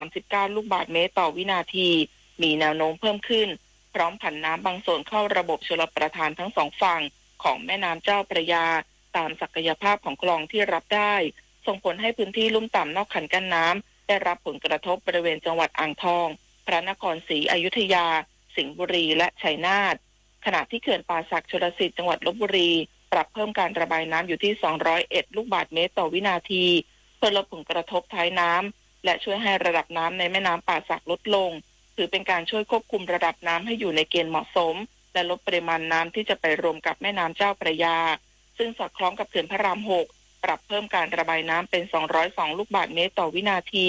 สามสิบเก้าลูกบาศก์เมตรต่อวินาที มีแนวโน้มเพิ่มขึ้น พร้อมผันน้ำบางส่วนเข้าระบบชลประทานทั้งสองฝั่งของแม่น้ำเจ้าพระยา ตามศักยภาพของคลองที่รับได้ ส่งผลให้พื้นที่ลุ่มต่ำนอกคันกั้นน้ำ ได้รับผลกระทบบริเวณจังหวัดอ่างทอง พระนครศรีอยุธยา สิงห์บุรี และชัยนาท ขณะที่เขื่อนป่าสักชลสิทธิ์จังหวัดลพบุรี ปรับเพิ่มการระบายน้ำอยู่ที่ สองร้อยเอ็ดลูกบาศก์เมตรต่อวินาที เพื่อลดผลกระทบท้ายน้ำ และช่วยให้ระดับน้ำในแม่น้ำป่าสักลดลง ถือเป็นการช่วยควบคุมระดับน้ำให้อยู่ในเกณฑ์เหมาะสม และลดปริมาณน้ำที่จะไปรวมกับแม่น้ำเจ้าพระยา ซึ่งสอดคล้องกับเขื่อนพระรามหก ปรับเพิ่มการระบายน้ำเป็น สองร้อยสองลูกบาศก์เมตรต่อวินาที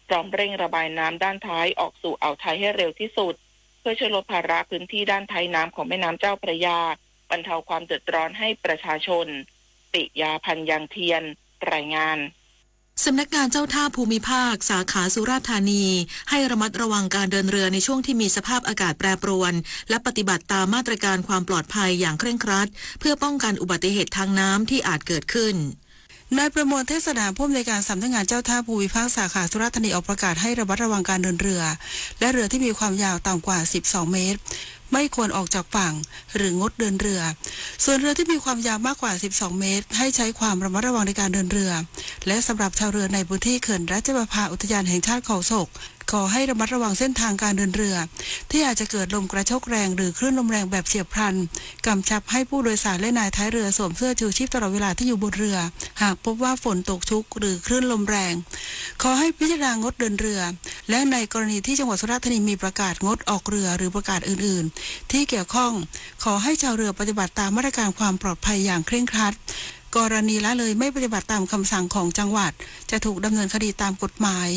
พร้อมเร่งระบายน้ำด้านท้ายออกสู่อ่าวไทยให้เร็วที่สุด เพื่อช่วยลดภาระพื้นที่ด้านท้ายน้ำของแม่น้ำเจ้าพระยา บรรเทาความเดือดร้อนให้ประชาชน ปิยา พันยังเทียน รายงาน สำนักงานเจ้าท่าภูมิภาคสาขาสุราษฎร์ธานี ให้ระมัดระวังการเดินเรือในช่วงที่มีสภาพอากาศแปรปรวน และปฏิบัติตามมาตรการความปลอดภัยอย่างเคร่งครัด เพื่อป้องกันอุบัติเหตุทางน้ำที่อาจเกิดขึ้น นายประมวล เทศนา ผู้อำนวยการสำนักงานเจ้าท่าภูมิภาคสาขาสุราษฎร์ธานี ออกประกาศให้ระมัดระวังการเดินเรือ และเรือที่มีความยาวต่ำกว่า สิบสองเมตร ไม่ควรออกจากฝั่ง หรืองดเดินเรือ ส่วนเรือที่มีความยาวมากกว่า สิบสองเมตร ให้ใช้ความระมัดระวังในการเดินเรือ และสำหรับชาวเรือในพื้นที่เขื่อนรัชประภาอุทยานแห่งชาติเขาศก ขอให้ระมัดระวังเส้นทางการเดินเรือ ที่อาจจะเกิดลมกระโชกแรงหรือคลื่นลมแรงแบบเฉียบพลัน กำชับให้ผู้โดยสารและนายท้ายเรือสวมเสื้อชูชีพตลอดเวลาที่อยู่บนเรือ หากพบว่าฝนตกชุกหรือคลื่นลมแรง ขอให้พิจารณางดเดินเรือ และในกรณีที่จังหวัดสุราษฎร์ธานีมีประกาศงดออกเรือหรือประกาศอื่นๆ ที่เกี่ยวข้อง ขอให้ชาวเรือปฏิบัติตามมาตรการความปลอดภัยอย่างเคร่งครัด กรณีละเลยไม่ปฏิบัติตามคำสั่งของจังหวัด จะถูกดำเนินคดีตามกฎหมาย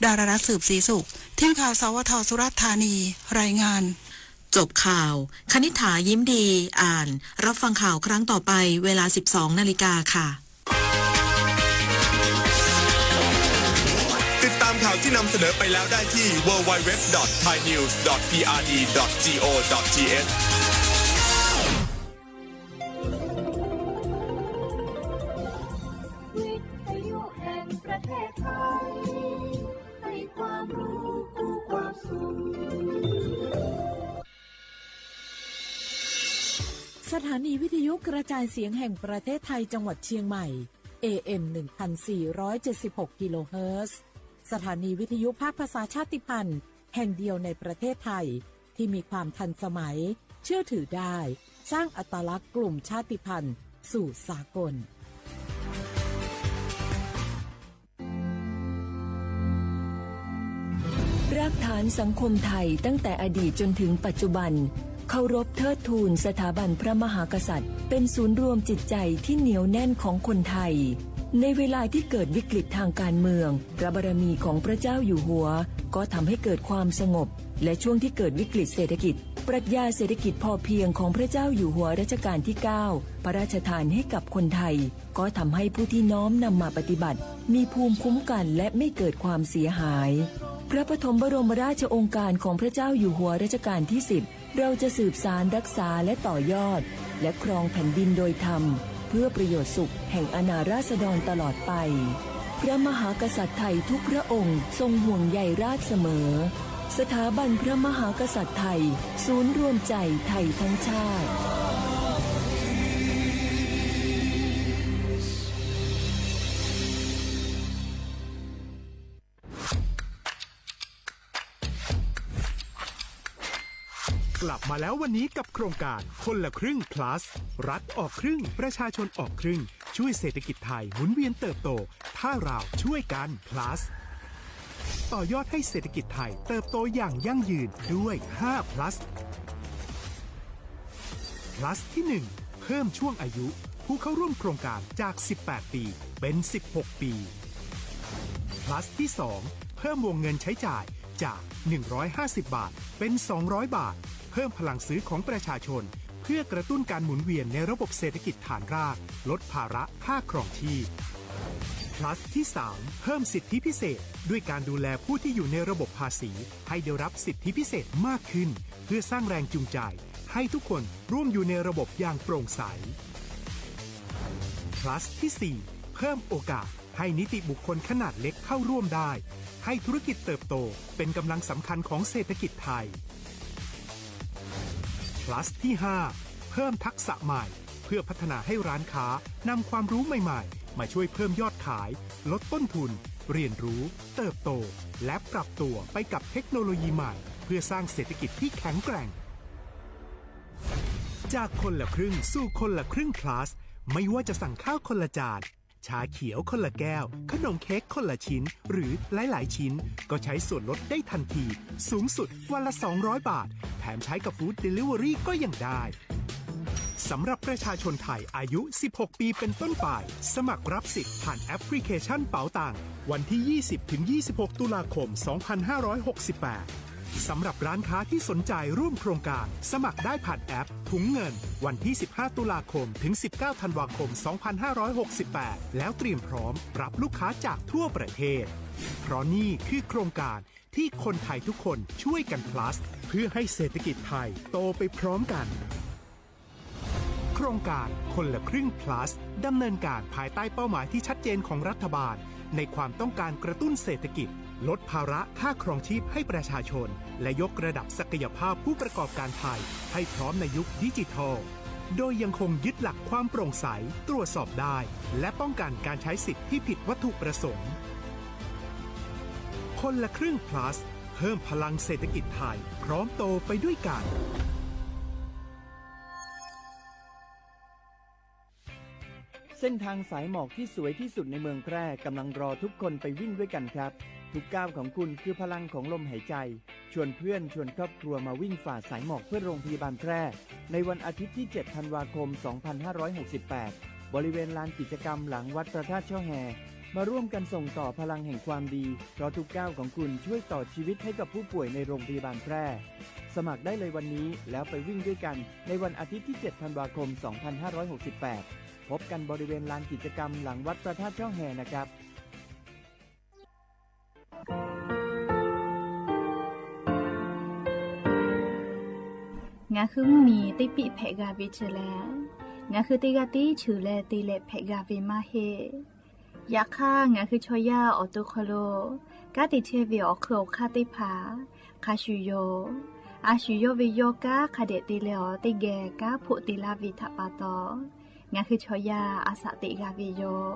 ดารารัตน์ สืบศรีสุข ทีมข่าว สวท สุราษฎร์ธานี รายงาน จบข่าว คณิษฐา ยิ้มดี อ่าน รับฟังข่าวครั้งต่อไป เวลา สิบสองนาฬิกาค่ะ ติดตามข่าวที่นำเสนอไปแล้วได้ที่ ดับเบิลยู ดับเบิลยู ดับเบิลยู ดอท ไทยนิวส์ ดอท พีอาร์ดี ดอท จี โอ ดอท ที เอช วิทยุแห่งประเทศไทย ให้ความรู้คู่ความสุข สถานีวิทยุกระจายเสียงแห่งประเทศไทยจังหวัดเชียงใหม่ เอเอ็ม หนึ่งพันสี่ร้อยเจ็ดสิบหกกิโลเฮิรตซ์ สถานีวิทยุภาคภาษาชาติพันธุ์แห่งเดียวในประเทศไทย ที่มีความทันสมัย เชื่อถือได้ สร้างอัตลักษณ์กลุ่มชาติพันธุ์สู่สากล รากฐานสังคมไทยตั้งแต่อดีตจนถึงปัจจุบัน เคารพเทิดทูนสถาบันพระมหากษัตริย์ เป็นศูนย์รวมจิตใจที่เหนียวแน่นของคนไทย ในเวลาที่เกิดวิกฤตทางการเมือง พระบารมีของพระเจ้าอยู่หัว ก็ทำให้เกิดความสงบ และช่วงที่เกิดวิกฤตเศรษฐกิจ ปรัชญาเศรษฐกิจพอเพียงของพระเจ้าอยู่หัวรัชกาลที่เก้า พระราชทานให้กับคนไทย ก็ทำให้ผู้ที่น้อมนำมาปฏิบัติ มีภูมิคุ้มกันและไม่เกิดความเสียหาย พระปฐมบรมราชโองการของพระเจ้าอยู่หัวรัชกาลที่สิบ เราจะสืบสานรักษาและต่อยอด และครองแผ่นดินโดยธรรม เพื่อประโยชน์สุขแห่งอาณาราษฎรตลอดไป พระมหากษัตริย์ไทยทุกพระองค์ทรงห่วงใยราษฎร์เสมอ สถาบันพระมหากษัตริย์ไทย ศูนย์รวมใจไทยทั้งชาติ กลับมาแล้ววันนี้กับโครงการคนละครึ่ง plus รัฐออกครึ่ง ประชาชนออกครึ่ง ช่วยเศรษฐกิจไทยหมุนเวียนเติบโต ถ้าเราช่วยกัน plus ต่อยอดให้เศรษฐกิจไทยเติบโตอย่างยั่งยืนด้วย ห้า plus plus ที่ หนึ่ง เพิ่มช่วงอายุผู้เข้าร่วมโครงการจาก สิบแปด ปี เป็น สิบหก ปี plus ที่ สอง เพิ่มวงเงินใช้จ่ายจาก หนึ่งร้อยห้าสิบ บาท เป็น สองร้อย บาท เพิ่มพลังซื้อของประชาชน เพื่อกระตุ้นการหมุนเวียนในระบบเศรษฐกิจฐานราก ลดภาระค่าครองชีพ plus ที่ สาม เพิ่มสิทธิพิเศษ ด้วยการดูแลผู้ที่อยู่ในระบบภาษี ให้ได้รับสิทธิพิเศษมากขึ้น เพื่อสร้างแรงจูงใจ ให้ทุกคนร่วมอยู่ในระบบอย่างโปร่งใส plus ที่ สี่ เพิ่มโอกาสให้นิติบุคคลขนาดเล็กเข้าร่วมได้ ให้ธุรกิจเติบโต เป็นกำลังสำคัญของเศรษฐกิจไทย Plus ที่ห้า เพิ่มทักษะใหม่ เพื่อพัฒนาให้ร้านค้านำความรู้ใหม่ๆ มาช่วยเพิ่มยอดขาย ลดต้นทุน เรียนรู้ เติบโต และปรับตัวไปกับเทคโนโลยีใหม่ เพื่อสร้างเศรษฐกิจที่แข็งแกร่ง จากคนละครึ่งสู่คนละครึ่ง Plus ไม่ว่าจะสั่งข้าวคนละจาน ชาเขียวคนละแก้ว ขนมเค้กคนละชิ้น หรือหลายๆชิ้น ก็ใช้ส่วนลดได้ทันที สูงสุดวันละ สองร้อยบาท แถมใช้กับ Food Delivery ก็ยังได้ สำหรับประชาชนไทยอายุ สิบหก ปีเป็นต้นไป สมัครรับสิทธิ์ผ่านแอปพลิเคชันเป๋าตัง วันที่ ยี่สิบ ถึง ยี่สิบหก ตุลาคม สองพันห้าร้อยหกสิบแปด สำหรับร้านค้าที่สนใจร่วมโครงการ สมัครได้ผ่านแอปถุงเงิน วันที่ สิบห้า ตุลาคม ถึง สิบเก้า ธันวาคม สองพันห้าร้อยหกสิบแปด แล้วเตรียมพร้อมรับลูกค้าจากทั่วประเทศ เพราะนี่คือโครงการที่คนไทยทุกคนช่วยกัน Plus เพื่อให้เศรษฐกิจไทยโตไปพร้อมกัน โครงการคนละครึ่ง Plus ดำเนินการภายใต้เป้าหมายที่ชัดเจนของรัฐบาล ในความต้องการกระตุ้นเศรษฐกิจ ลดภาระค่าครองชีพให้ประชาชน และยกระดับศักยภาพผู้ประกอบการไทย ให้พร้อมในยุคดิจิทัล โดยยังคงยึดหลักความโปร่งใส ตรวจสอบได้ และป้องกันการใช้สิทธิ์ที่ผิดวัตถุประสงค์ คนละครึ่ง Plus เพิ่มพลังเศรษฐกิจไทย พร้อมโตไปด้วยกัน เส้นทางสายหมอกที่สวยที่สุดในเมืองแพร่กำลังรอทุกคนไปวิ่งด้วยกันครับ ทุกก้าวของคุณคือพลังของลมหายใจ ชวนเพื่อนชวนครอบครัวมาวิ่งฝ่าสายหมอกเพื่อโรงพยาบาลแพร่ ในวันอาทิตย์ที่ เจ็ด ธันวาคม สองพันห้าร้อยหกสิบแปด บริเวณลานกิจกรรมหลังวัดพระธาตุช่อแฮ มาร่วมกันส่งต่อพลังแห่งความดี เพราะทุกก้าวของคุณช่วยต่อชีวิตให้กับผู้ป่วยในโรงพยาบาลแพร่ สมัครได้เลยวันนี้ แล้วไปวิ่งด้วยกันในวันอาทิตย์ที่ เจ็ด ธันวาคม สองพันห้าร้อยหกสิบแปด พบกันบริเวณลานกิจกรรมหลังวัดพระธาตุช่อแฮนะครับ Ngaˬ hui mvuhˇmiˬ teˇ piˆ hpehꞈ g'a ve chi lehˬ, ngaˬ hui teˇ g'aˇ tiˉ cheuˬ leh te leh hpehꞈ g'a ve maˇ heˆ. Yaꞈ hk'aˇ, ngaˬ hui chaw yaˇ awˬ to hk'aw lo kanˉ te chehˇ ve awˬ hk'eun awˬ hk'aˇ teˇ hpaˍ hk'a shuˍ yoˬ. A shuˍ yawˇ ve yawˇ kanˉ hk'a dehꞈ te leh awˬ teˇ geh kanˉ hpoˆ te laˇ ve htaꞈ pa taw, ngaˬ hui chaw yaˇ a shaꞈ teꞈ g'a ve yoˬ.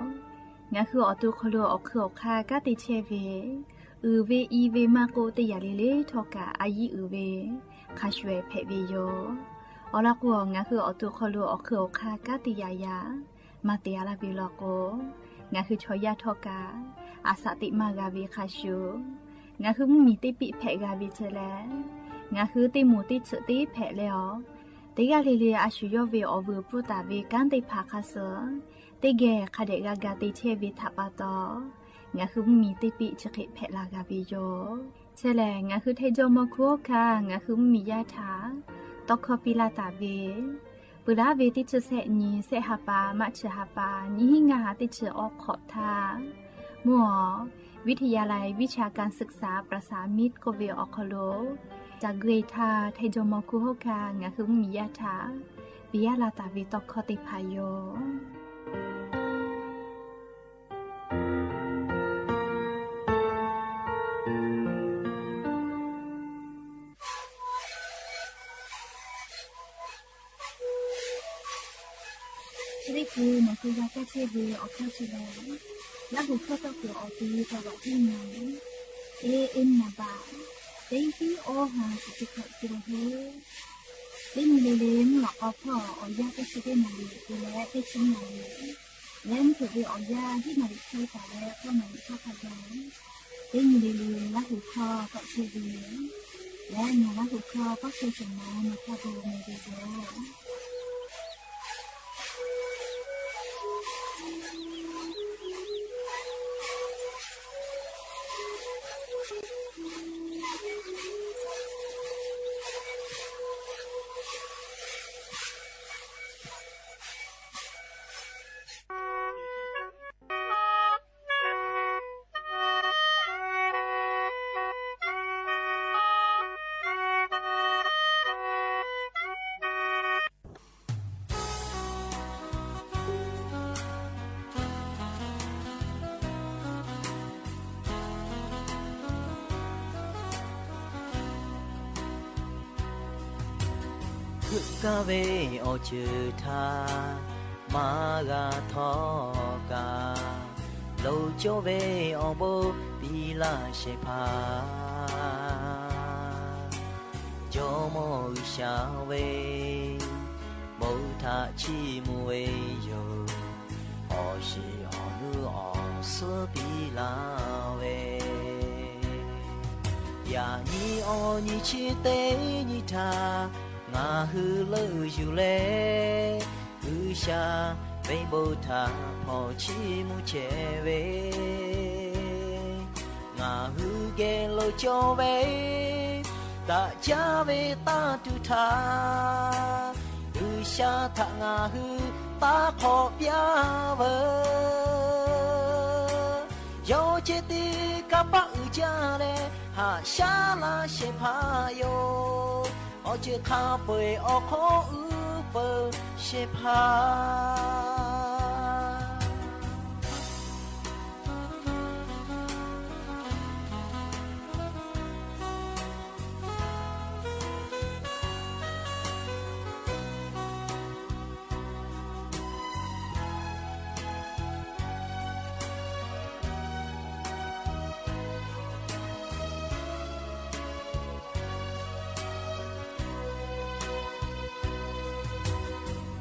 Ngaˬ hui awˬ to hk'aw lo awˬ hk'eun awˬ hk'aˇ kanˉ te chehˇ ve, uiˍ ve i ve maˇ k'oˆ, teˇ yanˇ le le htawˇ kaꞈ a yiˉ uiˍ ve hk'a shuˍ ehˍ hpehꞈ ve yoˬ. Awˬ lawn k'o, ngaˬ hui awˬ to hk'aw lo awˬ hk'eun awˬ hk'aˇ kanˉ te yaꞈ yaꞈ maˇ te a laˇ ve law k'o, ngaˬ hui chaw yaˇ htawˇ kaꞈ a shaꞈ teꞈ maˇ g'a ve hk'a shuˍ, ngaˬ hui mvuhˇmiˬ teˇ piˆ hpehꞈ g'a ve chi lehˬ, ngaˬ hui teˇ moˍ teˇ tsuhꞈ teˇ hpehꞈ leh awˬ, teˇ g'aˇ le le a shuˍ yawˇ ve awˬ vuiˬ pfuhˇ taˍ ve kanˉ teˇ hpaˍ hk'a suh teˇ geh hk'a dehꞈ g'a ga te chehˇ ve htaꞈ pa taw, ngaˬ hui mvuhˇmiˬ teˇ piˆ chi hk'e hpehꞈ la g'a ve yoˬ. Chi lehˬ, ngaˬ hui Htaiˇ jawˇmawˇ hkuˇ hawˉ hkanˇ ngaˬ hui mvuhˇmiˬ yaˇ htaꞈ tawˇ hkawˇ piˇ laˇ taˍ ve, peuˬ laˉ ve teˇ chi sehˆ nyi sehˆ ha pa maˇ chi ha pa nyiˇ hinˉ ngaˇ ha teˇ chi awˬ hk'awꞈ htaˇ, mvuhˇ awˬ วิทยาลัย วิชาการศึกษาประสานมิตร k'oˆ ve awˬ hk'aw lo ca gui htaˇ, Htaiˇ jawˇmawˇ hkuˇ hawˉ hkanˇ ngaˬ hui mvuhˇmiˬ yaˇ htaꞈ piˇ laˇ taˍ ve tawˇ hkawˇ teˇ hpaˍ yoˬ. Chi teˇ hkui nawˬ hui g'a kaˇ chehˇ ve awˬ hkawˇ chi lehˬ, Laˇ huˍ hkawˇ tawˇ kuiˬ awˬ ti taw g'aꞈ teˇ nyi, teˇ eˉ naˍ baꞈ, teˇ hiˉ awˇ ha shiˍ chi hkawꞈ chi lehˬ hui, teˇ nyi le le mvuhˇ lawꞈ k'aw hpawˇ awˬ yanˇ teˇ chi teˇ naˍ riˍ te leh teˇ chi naˍ riˍ, leh mvuhˇ hpeuꞈ ve awˬ yanˇ hiˉ naˍ riˍ hk'e taˍ leh k'awˇ naˍ riˍ hk'aˇ hk'a gaˬ, teˇ nyi le le Laˇ huˍ hkawˇ tawˆ chehˇ ve lehˬ, nawˬ Laˇ huˍ hkawˇ tawˇ chehˇ shehˍ ma nawˬ hk'a gaˬ meh ve yoˬ. Heuˆ gaˇ ve awˬ ceuˬ htaꞈ maˇ g'a htawˇ kaꞈ, lo cawˇ ve awˬ bon piˇ laˇ shehˍ hpaˇ. Jawˇmawˇ G'uiˬsha ve bon htaꞈ chiˇ mvuh ve yoˬ. Awˬ shiˍ awˬ nuˇ awˬ suhˉ piˇ laˇ ve, yaꞈ nyi awˬ nyi chi teˇ nyi htaꞈ ngaˬ hui leuˆ yuˬ leh, G'uiˬsha ve bon htaꞈ hpawnˬ chiˇ mvuh chehˇ ve, ngaˬ hui geh lo cawˇ ve daꞈ jaˇ ve tanˇ tuˬ htaꞈ G'uiˬsha htaꞈ ngaˬ hui taˇ hk'awꞈ piˇ veuˬ. Yawˇ ceh tiˉ kanˇ paˆ uiˍ jaˇ leh haꞈ shaˉ laˇ shehˍ hpaˇ yoˬ. Awˬ ceuˬ hk'a peu-eˬ awˬ hk'oˆ uˉ peunˍ shehˍ hpaˇ.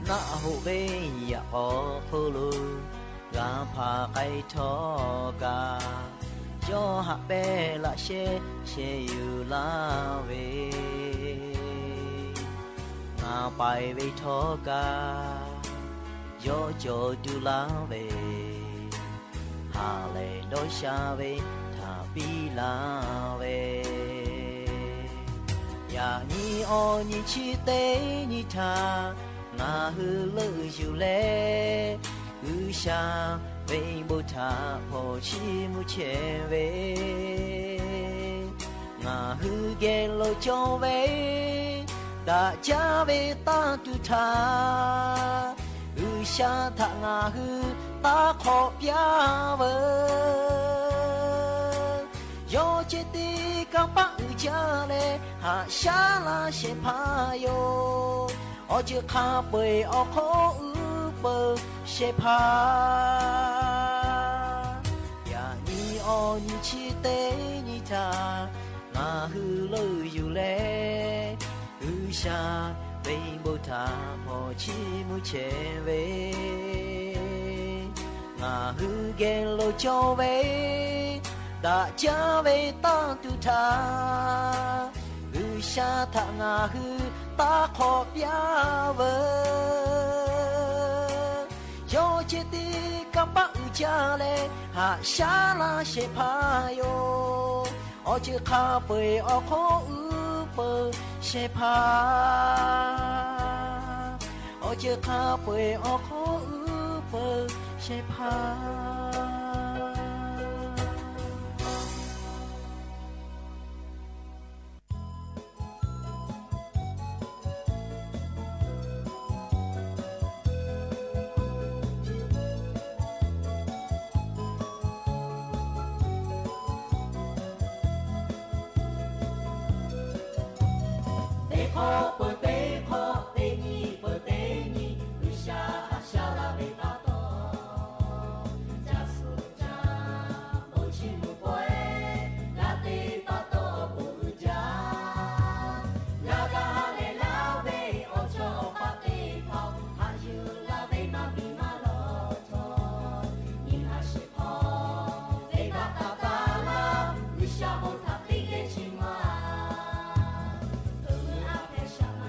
Naˆ hoꞈ ve yaꞈ k'aw hk'oˆ lo g'a hpaˍ k'ai htawˇ kaꞈ, yawˇ haꞈ pehnˇ laꞈ shehˇ sheh yuˬ laˇ ve, ngaˬ paiˍ ve htawˇ kaꞈ yawˇ cawˬ duˬ laˇ ve, ha lehˬ dawˇ sha ve htaꞈ piˇ laˇ ve, yaꞈ nyi awˬ nyi chi teˇ nyi htaꞈ ngaˬ hui leuˆ yuˬ leh, G'uiˬsha ve bon htaꞈ hpawnˬ chiˇ mvuh chehˇ ve, ngaˬ hui geh lo cawˇ ve daꞈ jaˇ ve tanˇ tuˬ htaꞈ G'uiˬsha htaꞈ ngaˬ hui taˇ hk'awꞈ piˇ veuˬ. Yawˇ ceh tiˉ kanˇ paˆ uiˍ jaˇ leh haꞈ shaˉ laˇ shehˍ hpaˇ yoˬ. Awˬ ceuˬ hk'a peu-eˬ awˬ hk'oˆ uˉ peunˍ shehˍ hpaˇ. Yaꞈ nyi awˬ nyi chi teˇ nyi htaꞈ ngaˬ hui leuˆ yuˬ leh, G'uiˬsha ve bon htaꞈ hpawnˬ chiˇ mvuh chehˇ ve, ngaˬ hui geh lo cawˇ ve daꞈ jaˇ ve tanˇ tuˬ htaꞈ G'uiˬsha htaꞈ ngaˬ hui taˇ hk'awꞈ piˇ veuˬ. Yawˇ ceh tiˉ kanˇ paˆ uiˍ jaˇ leh haꞈ shaˉ laˇ shehˍ hpaˇ yoˬ. Awˬ ceuˬ hk'a peu-eˬ awˬ hk'oˆ uˉ peunˍ shehˍ hpaˇ. Awˬ ceuˬ hk'a peu-eˬ awˬ hk'oˆ uˉ peunˍ shehˍ hpaˇ. Teˇ hk'awꞈ peuˬ teˇ hk'awꞈ, teˇ nyi peuˬ teˇ nyi, G'uiˬsha haꞈ shaˉ laˇ ve pa taw, caˇ suhˍ caˇ bon chiˇ mvuh pawehˇ g'a te pa taw, bon uiˍ jaˇ. G'a ga lehˬ laˇ ve awˬ chawˇ awˬ paˆ teˇ hpaˍ, haꞈ yuˬ laˇ ve maˇ miˬ maˇ lawˬ htawˇ, nyi ma shiˍ hk'aw venˇbaˆ taˍ taˍ laˇ, G'uiˬsha bon htaꞈ teˇ geh chi ma, uiˍ mvuh a hpehˇ shaˍ ma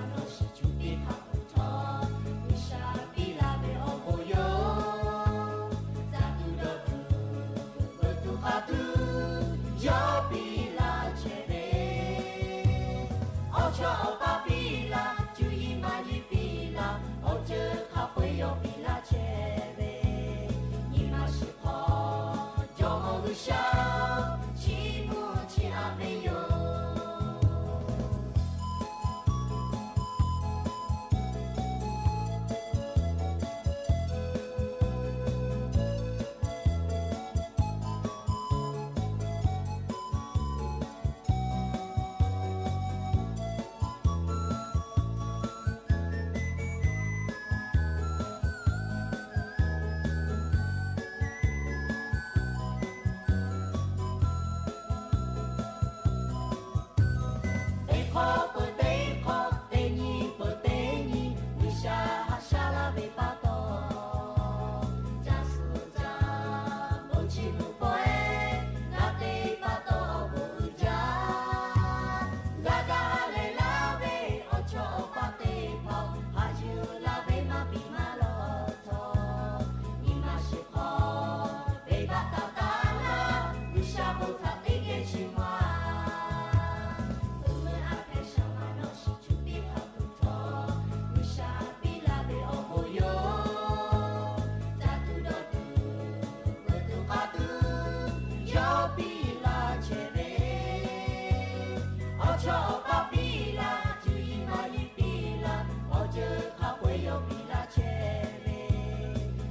Chaw awˬ pa piˇ laˇ, cuˇ yiˍ maˇ yiˍ piˇ laˇ, awˬ ceuˬ hk'a peu-eˬ yawˇ piˇ laˇ chehˇ ve,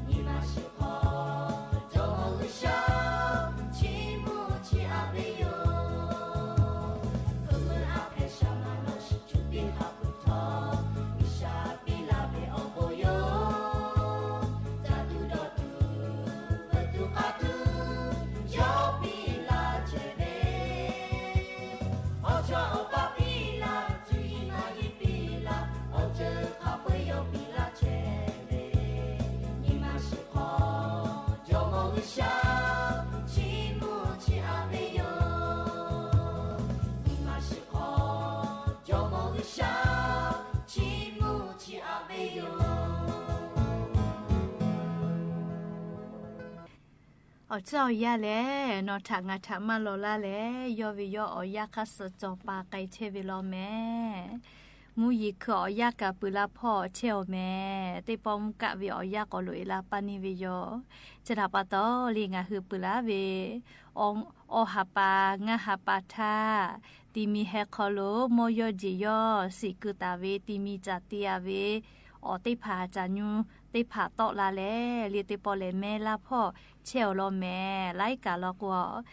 nyi ma shiˍ hk'aw jawˇ mawˇ G'uiˬsha chiˇ mvuh chiˇ aꞈ ve yoˬ. Hkui meuˇ aꞈ hpehꞈ shaˍ maˇ nawˬ shiˍ cuˇ piˇ hk'a peuˬ htawˇ, G'uiˬsha piˇ laˇ ve awˬ bon yoˬ. Caˇ tuˬ dawˬ tuˬ, veuꞈ tuˬ k'aˇ tuˬ, yawˇ piˇ laˇ chehˇ ve, awˬ chaw awˬ pa piˇ laˇ, cuˇ yiˍ maˇ yiˍ piˇ laˇ, awˬ ceuˬ hk'a peu-eˬ yawˇ piˇ laˇ chehˇ ve, nyi ma shiˍ hk'aw jawˇ mawˇ G'uiˬsha chiˇ mvuh chiˇ aꞈ ve yoˬ. Nyi ma shiˍ hk'aw jawˇ mawˇ G'uiˬsha chiˇ mvuh chiˇ aꞈ ve yoˬ. Awˬ tcuhˉ awˬ yanˇ lehˬ, nawˬ htaꞈ ngaˬ htaꞈ maˇ lawˬ laˇ leh, yawˇ ve yawˇ awˬ yanˇ hk'aˇ suh cawˬ paˍ k'ai chehˇ ve law mehˍ. Mvuhˇ yeˬ hkui awˬ yanˇ kaꞈ peuˬ la hpawˇ chehˇ-oˬ mehˍ. Teˇ pawˆ mvuhˇ kaˆ ve awˬ yanˇ k'awꞈ loꞈ e la paˇ neˇ ve yoˬ. Chi htaꞈ pa taw lehˬ, ngaˬ hui peuˬ laˇ ve awˬ ha pa ngaˇ ha pa htaˇ, ti mi heh hk'aw lo mawˇ yawˇ jeˬ yawˇ shiˍ keu taˍ ve ti mi caˬ te-a ve awˬ teˇ hpaˍ caˬ nyu teˇ hpaˍ tawˆ la leh, lehˬ teˇ pawˆ lehˬ meh laˇ hpawˇ chehˇ-oˬ law mehˍ. Laiˉ kaꞈ law k'o,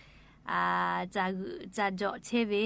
caˬ g'uiˬ caˬ jawꞈ chehˇ ve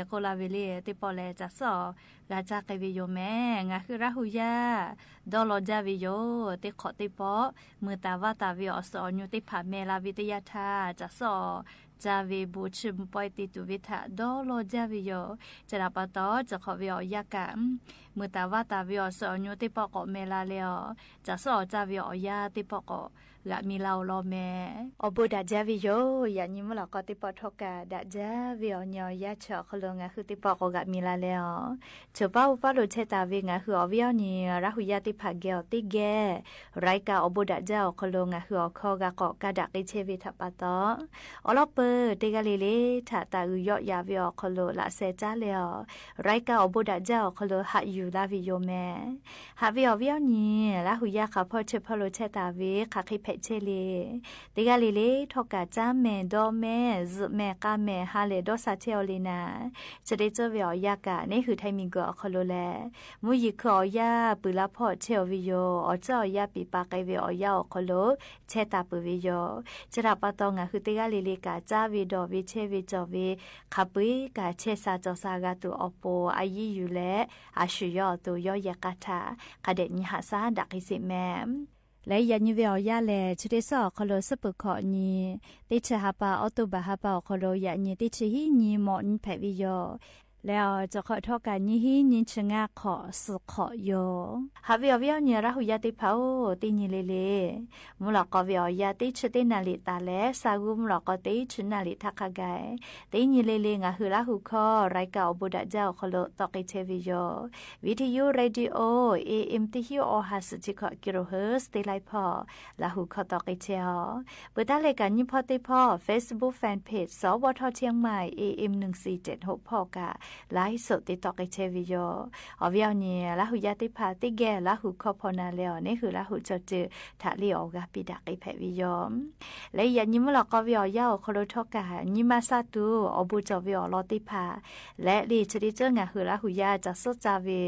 k'oˆ la ve lehˬ, teˇ pawˆ lehˬ caˬ suhˉ-awˬ g'a caˇ k'ai ve yoˬ mehˍ. Ngaˬ hui Laˇ hu yaˇ dawˇ law jaˇ ve yoˬ. Teˇ hk'awꞈ teˇ pawˆ mui taˍ vaˇ taˍ ve awˬ suhˍ awˬ nyu teˇ hpaˍ meh la ve teˇ yanˇ htaˇ, caˬ suhˉ-awˬ caˇ ve bon chiˇ mvuh pawehˇ te tuˬ ve htaꞈ dawˇ law jaˇ ve yoˬ. Chi htaꞈ pa taw, chi hk'awꞈ ve awˬ yanˇ kaꞈ mui taˍ vaˇ taˍ ve awˬ suhˍ awˬ nyu teˇ pawˆ k'awꞈ meh la leh-awˬ, caˬ suhˉ-awˬ caˇ ve awˬ yanˇ teˇ pawˆ k'awꞈ g'aꞈ mi laˇ-oˬ law mehˍ. Awˬ bon daꞈ jaˇ ve yoˬ. Yaꞈ nyi mvuhˇ lawꞈ k'aw teˇ pawˆ htawˇ kaꞈ daꞈ jaˇ ve awˬ nyi awˬ yanˇ chi awˬ hk'aw lo ngaˬ hui teˇ pawˆ k'awꞈ g'aꞈ mi la leh-awˬ, choˬ paˉ uˉ paˉ lo chehˇ taˍ ve ngaˬ hui awˬ viˉ awˬ nyi Laˇ hu yaˇ teˇ hpaˍ geh awˬ teˇ geh raiˉ kaꞈ awˬ bon daꞈ jaˇ awˬ hk'aw lo ngaˬ hui awˬ hkawˇ g'a k'awꞈ ka daꞈ k'ai chehˇ ve htaꞈ pa taw, awˬ lawn peuˬ teˇ g'aˇ le le htaꞈ taˍ uiˍ yawˆ yaꞈ ve awˬ hk'aw lo laꞈ sheh caˉ leh-awˬ, raiˉ kaꞈ awˬ bon daꞈ jaˇ awˬ hk'aw lo haꞈ yuˬ laˇ ve yoˬ mehˍ. Haꞈ ve awˬ viˉ awˬ nyi Laˇ hu yaˇ hk'aˬ hpawˇ chi hpawˇ lo chehˇ taˍ ve hk'aˬ hk'e hpehꞈ chehˇ le. Teˇ g'aˇ le le htawˇ kaꞈ caˉ mehˍ dawˇ mehˍ zuhꞈ mehˍ k'a mehˍ ha lehˬ dawˇ sha chehˇ-aw le naˍ, chi teˇ ceuˬ ve awˬ yanˇ kaꞈ neˉ hui htaiˍ miˬguiˬ awˬ hk'aw lo lehˬ, mvuhˇ yeˬ hkui awˬ yanˇ peuˬ la hpawˇ chehˇ-oˬ ve yoˬ. Awˬ tcuhˉ awˬ yanˇ piˍ pa k'ai ve awˬ yanˇ awˬ hk'aw lo chehˇ taˍ peuˬ ve yoˬ. Chi htaꞈ pa taw ngaˬ hui teˇ g'aˇ le le kaꞈ caˇ ve dawˬ ve chehˇ ve cawˬ ve hk'a peu-eˬ kaꞈ chehˇ sha cawˬ sha g'a tuˬ awˬ pon a yiˇ yuˬ leh, a shu yawˇ awˬ to yawˇ yehˬ k'a htaꞈ hk'a dehꞈ nyi haꞈ shaˉ daꞈ k'ai sheˍ mehˍ. Leh yaꞈ nyi ve awˬ yanˇ lehˬ, chi teˇ suhˉ awˬ hk'aw lo suhˉ peuˬ hkawꞈ nyi, teˇ chi ha pa October ha pa awˬ hk'aw lo yaꞈ nyi teˇ chi hiˉ nyi mawꞈ nyi hpehꞈ ve yoˬ. Leh awˬ cawˬ hk'awꞈ htawˇ kaꞈ nyiˇ hiˉ nyiˇ chi ngaˇ hk'awꞈ suhˍ hk'awꞈ yoˬ. Haꞈ ve awˬ viˉ awˬ nyi Laˇ hu yaˇ teˇ hpaˍ-oˬ, teˇ nyi le le mvuhˇ lawꞈ k'aw ve awˬ yanˇ teˇ chi teˇ naˍ riˍ taˍ leh, sa g'uˇ mvuhˇ lawꞈ k'aw teˇ chi naˍ riˍ htaˇ hk'a gaˬ, teˇ nyi le le ngaˬ hui Laˇ hu hkawˇ raiˉ kaꞈ awˬ bon daꞈ jaˇ awˬ hk'aw lo tawˆ k'ai chehˇ ve yoˬ. Video radio A M teˇ hiˉ awˬ ha suhˍ chi hkawꞈ kilohertz teˇ laiˉ hpawˇ Laˇ hu hkawˇ tawˆ k'ai chehˇ-aw. Peuˬ taˉ leh kaꞈ nyiˇ hpawˇ teˇ hpawˇ Facebook fan page สวท เชียงใหม่ A M หนึ่งสี่เจ็ดหก hpawˇ kaꞈ ไลฟ์สด te tawˆ k'ai chehˇ ve yoˬ. Awˬ viˉ awˬ nyi Laˇ hu yaˇ teˇ hpaˍ teˇ geh Laˇ hu hkawˇ hpaw na leh awˬ neˉ hui Laˇ hu chaw ceuˬ htaꞈ le awˬ g'aˇ piˇ daꞈ k'ai hpehꞈ ve yoˬ. Leh yaꞈ nyi mvuhˇ lawꞈ k'aw ve awˬ yanˇ awˬ hk'aw lo htawˇ kaꞈ nyi ma sha tuˬ awˬ bon cawˬ ve awˬ lawn teˇ hpaˍ leh le chi teˇ ceuˬ ngaˬ hui Laˇ hu yaˇ caˬ suhˉ caˇ ve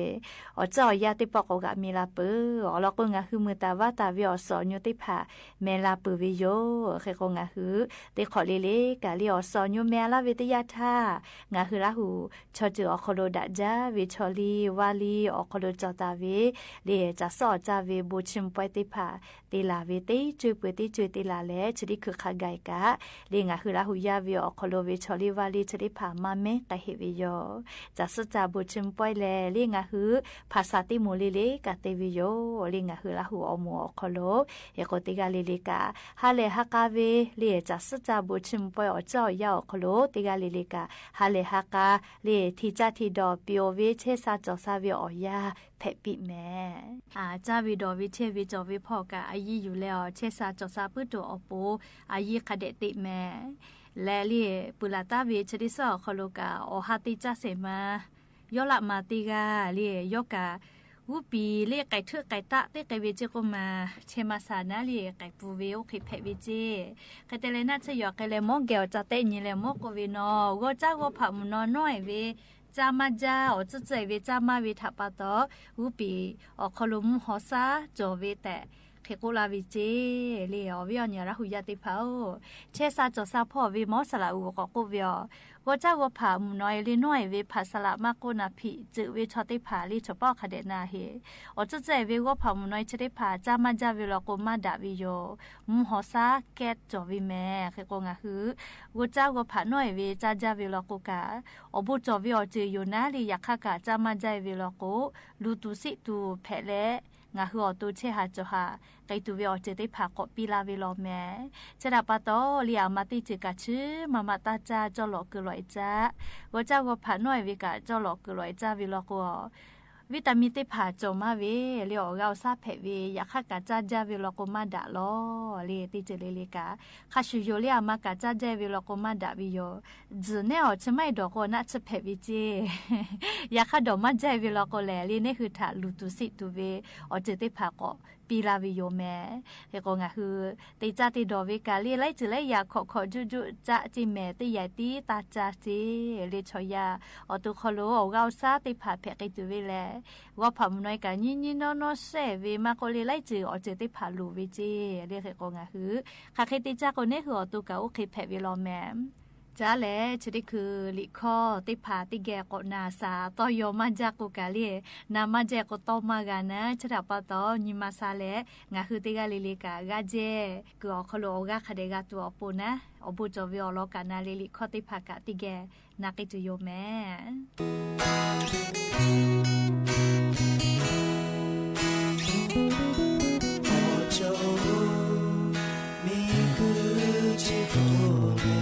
awˬ tcuhˉ awˬ yanˇ teˇ pawˆ k'awꞈ g'aꞈ mi la peuˬ. Awˬ lawn k'o ngaˬ hui mui taˍ vaˇ taˍ ve awˬ suhˍ awˬ nyu teˇ hpaˍ meh la peuˬ ve yoˬ. Hk'e k'o ngaˬ hui teˇ hk'awꞈ le le kaꞈ le awˬ suhˍ awˬ nyu meh laˇ ve teˇ yanˇ htaˇ, ngaˬ hui Laˇ hu chaw ceuˬ awˬ hk'aw lo daꞈ jaˇ ve chaw liˇ vaˇ liˇ awˬ hk'aw lo cawˬ taˍ ve le caˬ suhˉ awˬ caˇ ve bon chiˇ mvuh pawehˇ teˇ hpaˍ te laˬ ve teˇ co-e peuˬ teˇ co-e te laˬ leh, chi teˇ hkui hk'a gaˬ kaꞈ le ngaˬ hui Laˇ hu yaˇ ve awˬ hk'aw lo ve chaw liˇ vaˇ liˇ chi teˇ hpaˍ maˇ mehˉ k'ai heˆ ve yoˬ. Caˬ suhˉ caˇ bon chiˇ mvuh pawehˇ leh le ngaˬ hui hpaˍ saˍ teˇ moˍ le le kaꞈ te ve yoˬ. Le ngaˬ hui Laˇ hu awˬ moˍ awˬ hk'aw lo hk'e k'o teˇ g'aˇ le le kaꞈ ha lehˬ ha k'a ve le caˬ suhˉ caˇ bon chiˇ mvuh pawehˇ awˬ ceuˬ awˬ yanˇ awˬ hk'aw lo teˇ g'aˇ le le kaꞈ ha lehˬ ha k'a le hti caˇ hti dawˬ piˇ-oˬ ve chehˇ sha cawˬ sha ve awˬ yanˇ hpehꞈ piˇ mehˍ. Caˇ ve dawˬ ve chehˇ ve cawˬ ve hpawˇ kaꞈ a yiˇ yuˬ leh awˬ chehˇ sha cawˬ sha puiˉ tuˬ awˬ pon a yiˇ hk'a dehꞈ teꞈ mehˍ. Leh le peuˬ laˬ taˉ ve chi teˇ suhˉ awˬ hk'aw lo kaꞈ awˬ ha teˇ caˇ shehˍ ma yawˇ laˆ ma teˇ g'aˇ le yawˇ kaꞈ g'uˇ piˍ le k'ai htuˆ k'ai taˆ teˇ k'ai ve ceˇ k'oˆ ma, chehˇ ma shaˍ naˉ le k'ai pfuhˍ ve oˇ hk'e hpehꞈ ve ceˇ. Hk'e te leh naˆ tsuhˇ yaw k'ai leh mawˇ geh awˬ ca tehˆ nyi leh mawˇ k'oˆ ve, Nawˬ g'aw caˉ g'aw hpaꞈ mvuhˬ naw nawˉ-e ve caˇ maˇ jaˇ, awˬ tcuhˉ tcuhˉ-e ve caˇ maˇ ve htaꞈ pa taw, g'uˇ piˍ awˬ hk'aw lo mvuhˇ haw shaˉ cawˬ ve tehꞈ hk'e k'oˆ laˇ ve ceˇ le. Awˬ viˉ awˬ nyi Laˇ hu yaˇ teˇ hpaˍ oˬ, chehˇ sha cawˬ sha hpawˇ ve mawˉ saˍ laꞈ uiˍ k'awꞈ k'oˆ ve aˬ, g'awˇ caˇ g'awˇ hpaꞈ mvuhˬ naw e le nawˉ-e ve hpaˍ saˍ laꞈ maˇ k'oˆ naˍ hpiꞈ ceuˬ ve chaw teˇ hpaˍ le chaw paˉ awˬ hk'a dehꞈ na heˆ. Awˬ tcuhˉ tcuhˉ-e ve g'awˇ hpaꞈ mvuhˬ naw e chi teˇ hpaˍ caˇ maˇ jaˇ ve law k'o maˇ daꞈ ve yoˬ. Mvuhˇ haw shaˉ kehˉ cawˬ ve mehˍ. Hk'e k'o ngaˬ hui g'awˇ caˇ g'awˇ hpaꞈ nawˉ-e ve caˇ jaˇ ve law k'o kaꞈ, awˬ bon cawˬ ve awˬ ceuˬ yoˬ naˉ le. Yaꞈ hk'aˇ kaꞈ caˇ maˇ jaˇ ve law k'o, luˬ tuˬ siˆ tuˬ hpehꞈ leh, ngaˬ hui awˬ to chehˇ ha cawˬ ha k'ai tuˬ ve awˬ ceuˬ teˇ hpaˍ k'awꞈ piˇ laˇ ve law mehˍ. Chi htaꞈ pa taw le, aˬ ma teˇ ceuˬ kaꞈ chi maˇ maˇ taˇ caˇ, cawˇ lawꞈ keu lawꞈ-e caˇ. G'awˇ caˇ g'awˇ hpaꞈ nawˉ-e ve kaꞈ cawˇ lawꞈ keu lawꞈ-e caˇ ve law k'o, vitamin teˇ hpaˍ cawˬ maˇ ve le, awˬ g'aˇ awˬ shaˉ hpehꞈ ve, yaꞈ hk'aˇ kaꞈ caˇ jaˇ ve law k'o maˇ daꞈ lawˬ le. Teˇ ceuˬ le le kaꞈ hk'a shuˍ yoˬ le, aˬ ma kaꞈ caˇ jaˇ ve law k'o maˇ daꞈ ve yoˬ. Tzuhˬ nehˉ awˬ chi maˇ heˆ dawˬ k'o naˆ tsuhˇ hpehꞈ ve ceˇ. Yaꞈ hk'aˇ dawˬ maˇ jaˇ ve law k'o lehˬ le, neˇ hui htaꞈ luˬ tuˬ siˆ tuˬ ve awˬ ceuˬ teˇ hpaˍ k'awꞈ piˇ laˇ ve yoˬ mehˍ. Hk'e k'o ngaˬ hui te caˇ te dawˬ ve kaꞈ le, laiˉ ceuˬ laiˉ yaꞈ hkawꞈ hkawꞈ juˆ juˆ caˆ ceˇ mehˍ, teˇ yaiˬ tiˉ taˇ caˇ ceˇ le. Chaw yaˇ awˬ to hk'aw lo awˬ g'aˇ awˬ shaˉ teˇ hpaˍ hpehꞈ k'ai tuˬ ve lehˬ, g'awˇ hpaꞈ mvuhˬ naw e kaꞈ nyiˇ nyiˇ nawˉ nawˉ shehˆ ve maˇ k'oˆ le, laiˉ ceuˬ awˬ ceuˬ teˇ hpaˍ loˍ ve ceˇ le. Hk'e k'o ngaˬ hui hk'aˬ hk'e te caˇ k'o neˇ hui awˬ to kaꞈ oˇ hk'e hpehꞈ ve law mehˍ. Caˇ lehˬ chi teˇ hkui liꞈ hkawˇ teˇ hpaˍ teˇ geh k'awꞈ na shaˍ tawˇ yaw maˇ jaˇ k'o kaꞈ le, na maˇ jaˇ k'o tawˇ maˇ g'a naˉ. Chi htaꞈ pa taw nyi ma sha leh ngaˬ hui teˇ g'aˇ le le kaꞈ g'aˇ jehˇ kuiˬ awˬ hk'aw lo awˬ g'aˇ hk'a dehꞈ g'a tuˬ awˬ pon naˉ, awˬ bon cawˬ ve awˬ lawn kaꞈ na le, liꞈ hkawˇ teˇ hpaˍ kaꞈ teˇ geh na k'ai tuˬ yoˬ mehˍ. Awˬ cawˬ-oˬ, miˬguiˬ chi hk'oˆ lehˬ,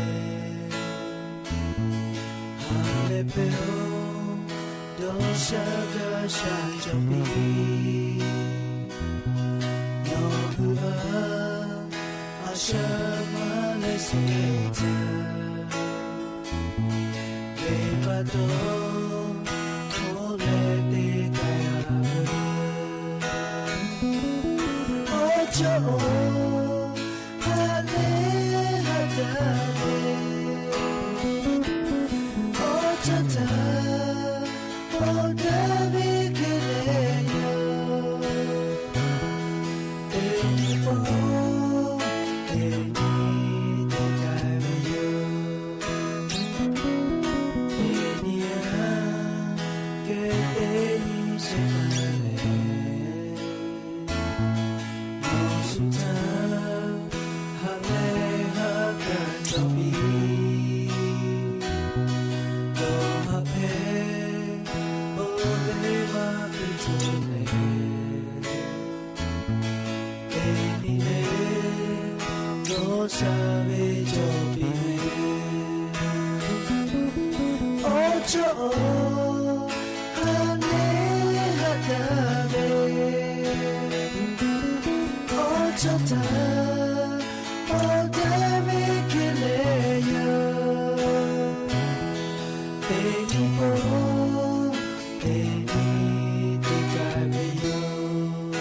ha lehˬ hpehꞈ-oˬ, dawˇ sha gaˇ sha cawˬ piˇ. Nawˬ hui a, a shaꞈ ma leh shehˍ hpaˇ, venˇ baˆ dawˇ hkawˇ leh te k'ai-a ve. Awˬ cawˬ-oˬ, ha lehˬ ha daꞈ ve, awˬ cawˬ htaꞈ awˬ daꞈ ve hk'e leh yoˬ. Teˇ nyi pawˆ, teˇ nyi te k'ai ve yoˬ. Teˇ nyi a, kehˬ teˇ nyi shehˍ hpaˇ lehˬ, nawˬ shu htaꞈ ha lehˬ ha daꞈ cawˬ piˇ. Dawˇ haꞈ hpehꞈ, awˬ leh maˇ te cawˬ leh, teˇ nyi leh dawˇ sha ve cawˬ piˇ ve. Awˬ cawˬ-oˬ, ha lehˬ ha daꞈ ve, awˬ cawˬ htaꞈ awˬ daꞈ ve hk'e leh yoˬ. Teˇ nyi pawˆ, teˇ nyi te k'ai ve yoˬ.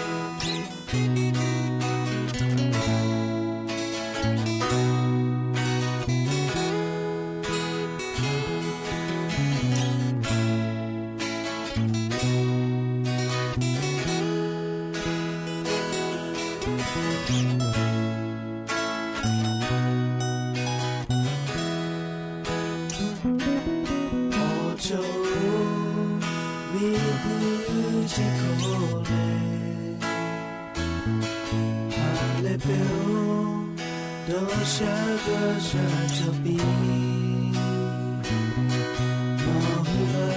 Awˬ cawˬ-oˬ, miˬguiˬ chi hk'oˆ lehˬ, ha lehˬ hpehꞈ-oˬ, dawˇ sha gaˇ sha cawˬ piˇ. Nawˬ hui a,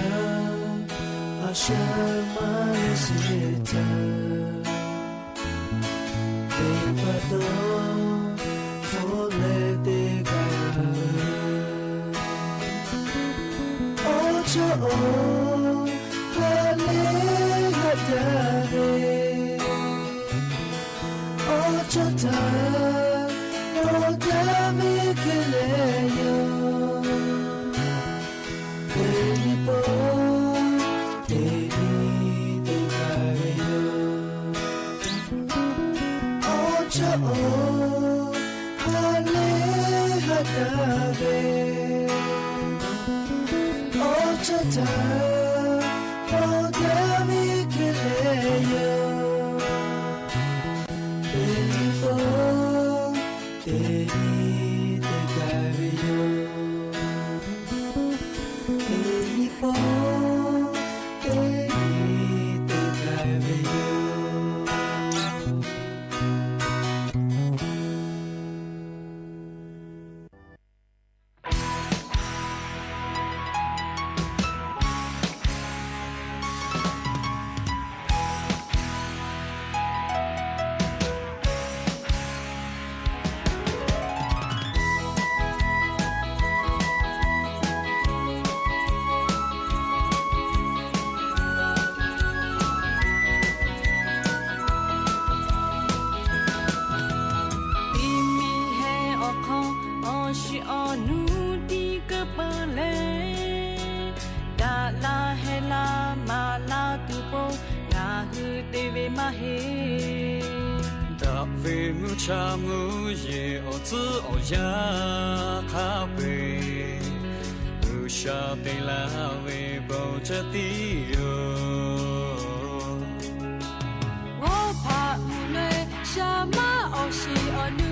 a shaꞈ ma leh shehˍ hpaˇ, venˇ baˆ dawˇ hkawˇ leh te k'ai-a ve. Awˬ cawˬ-oˬ, ha lehˬ ha daꞈ ve, awˬ cawˬ htaꞈ awˬ daꞈ ve hk'e leh yoˬ. Teˇ nyi pawˆ, teˇ nyi te k'ai ve yoˬ. Awˬ cawˬ-oˬ, ha lehˬ ha daꞈ ve, awˬ Chaˇ htaˇ k'awꞈ gaˇ ve hk'e leh yoˬ. Teˇ nyi pawˆ teˇ nyi te k'ai ve yoˬ. Teˇ nyi pawˆ teˇ nyi te k'ai ve yoˬ. Tiˇ miˇ heh awˬ hk'aw awˬ shiˍ awˬ nu tiˇ keu peuˬ leh, daꞈ la heh la maˍ la tuˬ po ngaˬ hui te ve maˇ heˆ. Daꞈ ve mvuhˇ cha mvuhˇ yeˬ awˬ tcuhˉ awˬ yanˇ hk'a peu-eˬ, G'uiˬsha te laˇ ve bon ceh tiˉ yoˬ. Oˇ hpaꞈ mvuhˇ naw sha maˇ awˬ shiˍ awˬ nu